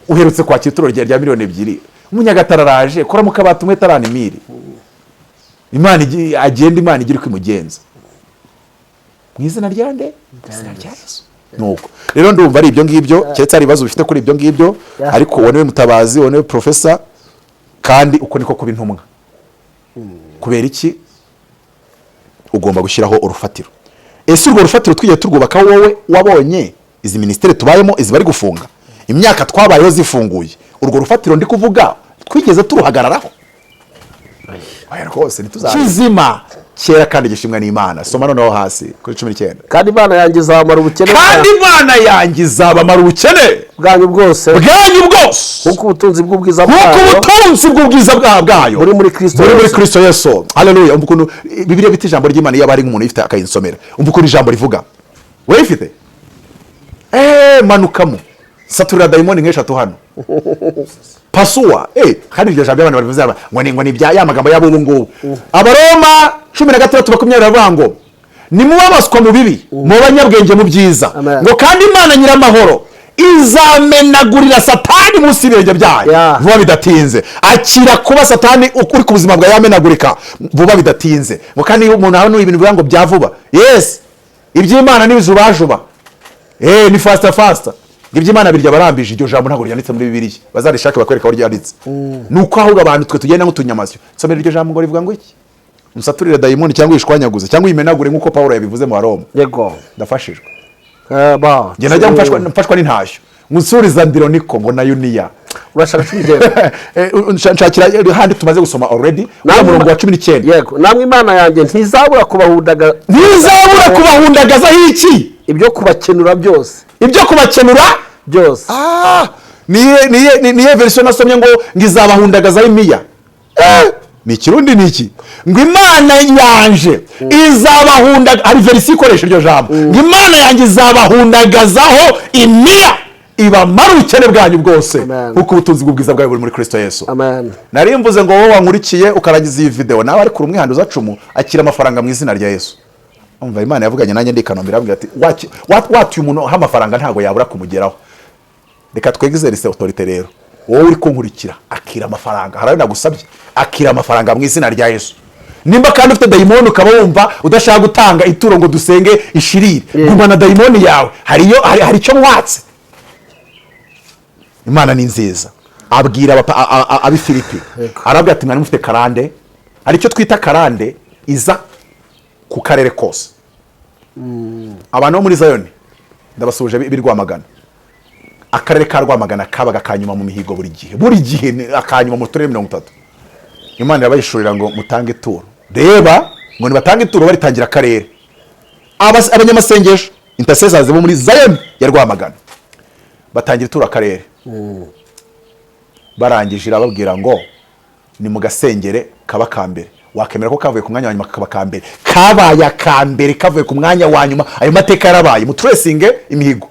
Speaker 1: uherutse kwakira ituro rya miliyoni 2, umunyagataro araje, kora mu kabati umwe tarani miri, Imana agenda, Imana igira uko imugenza mu izina rya nde? Mu izina rya Yesu. Nuko rero ndumva ari ibyo ngibyo, keretse hari ibibazo bifite kuri ibyo ngibyo. Ariko uwo niwe Mutabazi, uwo niwe Profesa, kandi uko niko kuba intumwa. Kubera iki? Ugomba gushyiraho urufatiro. Ese urwo rufatiro twigiye turwubaka? Wowe wabonye izi minisiteri tubayemo, izi bari gufunga, imyaka twabayeho zifunguye, urwo rufatiro ndi kuvuga twigeze turuhagararaho? Oya rwose, ntituzakizima kera kandi gishimwa n'Imana. Soma noneho hasi kuri 19.
Speaker 2: Kandi Imana yanjye izamara ubukene
Speaker 1: Kandi Imana yanjye izabamara ubukene
Speaker 2: bwanyu bwose,
Speaker 1: bwanyu bwose,
Speaker 2: nk'uko ubutunzi bw'ubwiza
Speaker 1: nk'uko
Speaker 2: bwayo
Speaker 1: ubutunzi bw'ubwiza bwayo
Speaker 2: buri muri Kristo
Speaker 1: buri muri
Speaker 2: Yesu.
Speaker 1: Kristo Yesu. Haleluya! Umva ukuntu Bibiliya bita ijambo ry'Imana. Iyo aba ari nk'umuntu uyifite akayinsomera, umva ukuntu ijambo rivuga. Urayifite? Manukamo, saturira dayimoni nk'eshatu hano, pasuwa. Kandi iryo jambo abantu barivuze ngo ni ibya ya magambo y'abo ubu ngubu. Abaroma 16:20 baravuga ngo nimubabaswa mu bibi, mu banyabwenge mu byiza.
Speaker 2: Amen.
Speaker 1: Ngo kandi Imana nyiramahoro izamenagurira Satani munsi y'ibirenge byayo vuba bidatinze. Akira kuba Satani uri ku buzima bwawe yamenagurika vuba bidatinze. Ngo kandi iyo umuntu hano ibintu bivuga ngo bya vuba, yes, iby'Imana n'ibijubajuba, ni faster faster. Iby'Imana birya barambije. Iryo jambo ntabwo ryanditse muri Bibiliya, bazarishake bakwereka aho ryanditse. Ni uko ahubwo abantu twe tugenda nk'utunyamasyo. Nsomera iryo jambo ngo rivuga ngo iki, musaturire dayimoni cyangwa uyishwanyaguze cyangwa uyimenagure nk'uko Paul yabivuze mu Baroma.
Speaker 2: Yego.
Speaker 1: Ndafashijwe.
Speaker 2: Ba
Speaker 1: Njye najya mfashwa n'intashyo munsuriza Ndironiko ngo nayo niya.
Speaker 2: Urashaka 19?
Speaker 1: Nshakira handi tumaze gusoma already, uriya murongo wa 19.
Speaker 2: Yego. Namwe Imana yanjye ntizabura kubahundaga
Speaker 1: Ntizabura kubahundagazaho iki?
Speaker 2: Ibyo kubakenura byose.
Speaker 1: Ibyo kubakenura
Speaker 2: byose.
Speaker 1: Ah, niye version nasomye ngo izabahundagazaho imiya. Ni Ikirundi, ni iki? Ngo Imana yanje izabahundaga. Hari version ikoresha iryo jambo ngo Imana yanjye izabahundagazaho imiya, ibamara ubukene bwanyu bwose,
Speaker 2: Amen.
Speaker 1: nk'uko ubutunzi bw'ubwiza bwayo buri muri Kristo Yesu.
Speaker 2: Amen.
Speaker 1: Nari mvuze ngo wowe wankurikiye ukarangiza iyi video, nawe ariko umwihanduza cumu, akira amafaranga mu izina rya Yesu. Umva, Imana yavuganye nanjye ndi i Kanombe, irambwira ati watuye umuntu aho amafaranga ntabwo yabura kumugeraho. Reka twexerce autorité rero. Wowe uri kunkurikira, akira amafaranga. Hari ayo nagusabye, akira amafaranga mu izina rya Yesu. Nimba kandi ufite dayimoni, ukaba wumva udashaka gutanga ituro ngo dusenge ishirire, gumana dayimoni yawe. Hari iyo hari icyo mwatse. Imana ni nziza. Abwira ab'i Filipi, arabwira ati mwari mufite karande. Hari icyo twita karande iza ku karere kose. Abantu bo muri Zayoni ndabasuhuje b'i Rwamagana. Akarere ka Rwamagana kabaga akanyuma mu mihigo buri gihe, buri gihe ni akanyuma mu turere 30. Imana irabayishurira ngo mutange ituro. Reba ngo nibatange ituro, baritangira akarere. Abanyamasengesho, intercessors bo muri Zayoni ya Rwamagana, batangira ituro akarere. Barangije irababwira ngo ni mu gasengere kaba ka mbere. Wakemera ko kavuye ku mwanya wa nyuma kakaba ka mbere? Kabaye aka mbere kavuye ku mwanya wa nyuma. Ayo mateka yarabaye, muturesinge imihigo.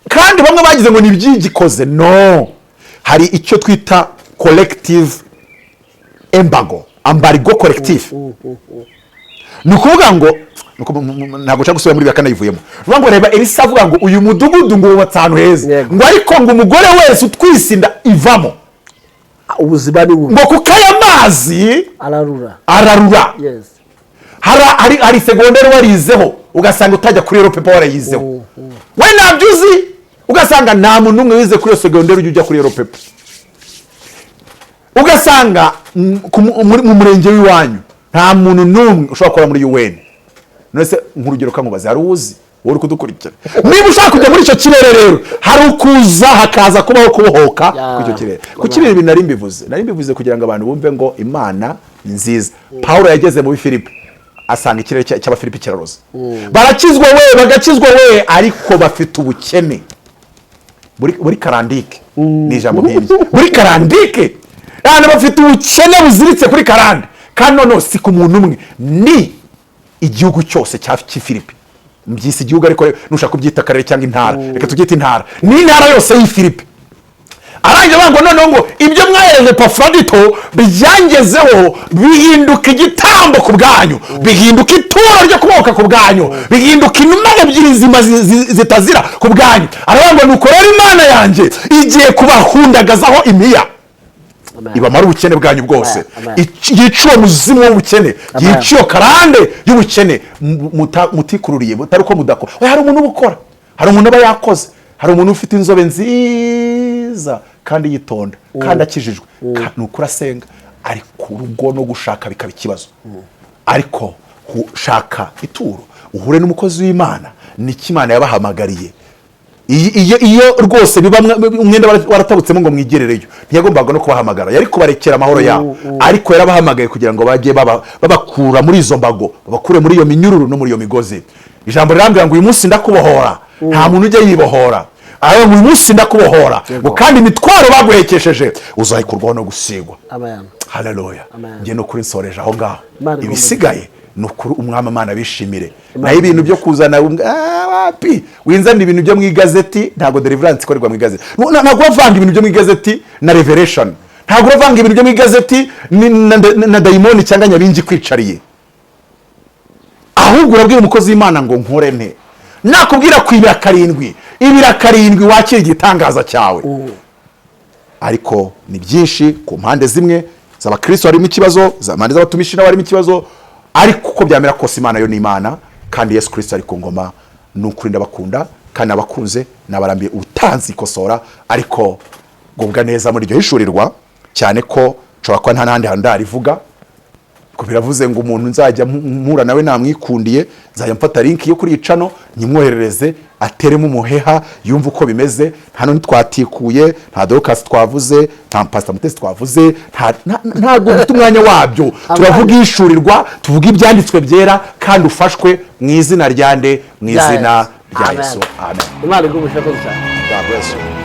Speaker 1: Kandi bamwe bagize ngo ni ibyigikoze. No hari icyo twita collective embargo, embargo collective. Ni ukuvuga ngo Nuko ntabwo nshaka gusubira muri bibiri kanayivuyemo. Vuga ngo reba Elisa avuga ngo uyu mudugudu ngo wubatse ahantu heza, ngo ariko ngo umugore wese utwise inda ivamo,
Speaker 2: ubuzima ni bubi,
Speaker 1: ngo kuko aya mazi
Speaker 2: ararura.
Speaker 1: Ararura. Hari segonderi warizeho, ugasanga utajya kuri yellow paper warayizeho. We ntabyo uzi, ugasanga nta muntu n'umwe wize kuri iyo segonderi ujya ujya kuri yellow paper. Ugasanga mu murenge w'iwanyu nta muntu n'umwe ushobora gukora muri UN. None se nk'urugero kankubaze, hari uwuzi wowe uri kudukurikira? Niba ushaka kujya muri icyo kirere rero, hari ukuza hakaza kubaho kubohoka kuri icyo kirere. Kuki ibi bintu nari mbivuze? Nari mbivuze kugira ngo abantu bumve ngo Imana ni nziza. Pawulo yageze muri Filipi, asanga ikirere cy'Abafilipi kiraroza, barakizwa we, bagakizwa we, ariko bafite ubukene muri karandike. Ni ijambo nk'iryo, muri karandike, abantu bafite ubukene buziritse kuri karande. Kandi noneho si ku muntu umwe, ni igihugu cyose cya cy'Ifilipi. Mbyise igihugu, ariko nushaka kubyita akarere cyangwa intara, reka tubyite intara. Ni intara yose y'Ifilipi. Arangiza avuga ngo noneho ngo ibyo mwahereje Epafrodito byangezeho, bihinduka igitambo ku bwanyu, bihinduka ituro ryo kubohoka ku bwanyu, bihinduka inuma ebyiri nzima zitazira ku bwanyu. Aravuga ngo nuko rero Imana yanjye igiye kubahundagazaho imiya,
Speaker 2: Amen.
Speaker 1: ibamara ubukene bwanyu bwose.
Speaker 2: Amen.
Speaker 1: Yica uwo muzimu w'ubukene,
Speaker 2: Amen.
Speaker 1: yica iyo karande y'ubukene mutikururiye, butari uko mudakora. Oya, hari umuntu uba ukora, hari umuntu aba yakoze, hari umuntu ufite inzobe nziza kandi yitonda kandi akijijwe. Ni ukuri asenga, ariko urugo no gushaka bikaba ikibazo. Ariko shaka ituro, uhure n'umukozi w'Imana, nicyo Imana yabahamagariye. Iyo rwose biba umwenda waratabutsemo ngo mwigerereyo, ntiyagombaga no kubahamagara, yari kubarekera amahoro yabo. Ariko yarabahamagaye kugira ngo bajye babakura muri izo mbago, babakure muri iyo minyururu no muri iyo migozi. Ijambo rirambwira ngo uyu munsi ndakubohora. Nta muntu ujya yibohora. Aravuga ngo uyu munsi ndakubohora, ngo kandi imitwaro baguhekesheje uzayikurwaho no gusigwa.
Speaker 2: Amen.
Speaker 1: Haleluya.
Speaker 2: Amen.
Speaker 1: Njye no kuri nsoreje aho ngaho.
Speaker 2: Imana igomba.
Speaker 1: Ibisigaye ni ukuri Umwami Imana bishimire.
Speaker 2: Imana
Speaker 1: Naho ibintu byo kuzana wapi, winzanira ibintu byo mu igazeti. Ntabwo deliverance ikorerwa mu igazeti. Ntabwo uravanga ibintu byo mu igazeti na revelation. Ntabwo uravanga ibintu byo mu igazeti na dayimoni cyangwa nyabingi kwicariye. Ahubwo urabwira umukozi w'Imana ngo nkore nte? Nakubwira ku ibira karindwi, ibira karindwi, wakira igitangaza cyawe. Ariko ni byinshi, ku mpande zimwe z'abakristo harimo ikibazo, za mpande z'abatumishi nabo harimo ikibazo. Ariko uko byamera kose, Imana yo ni Imana, kandi Yesu Kirisito ari ku ngoma. Ni ukuri ndabakunda kandi abakunze nabarambiye utanzi ikosora, ariko gubwa neza muri iryo hishurirwa, cyane ko nshobora kuba nta n'ahandi hantu ndarivuga ko. Biravuze ngo umuntu nzajya mpura nawe namwikundiye, nzajya mfata link yo kuri iyi channel nyimwoherereze, ateremo umuheha, yumve uko bimeze. Hano ntitwatikuye, nta Dorcas twavuze, nta Pastor Mutesi twavuze, ntabwo dufite umwanya wabyo. Turavuga ishurirwa, tuvuga ibyanditswe byera, kandi ufashwe mu izina rya nde? Mu
Speaker 2: Rya
Speaker 1: izina
Speaker 2: Yesu.
Speaker 1: rya
Speaker 2: Amen.
Speaker 1: Yesu. Amen.
Speaker 2: Imana igumisha cyane.
Speaker 1: God bless you.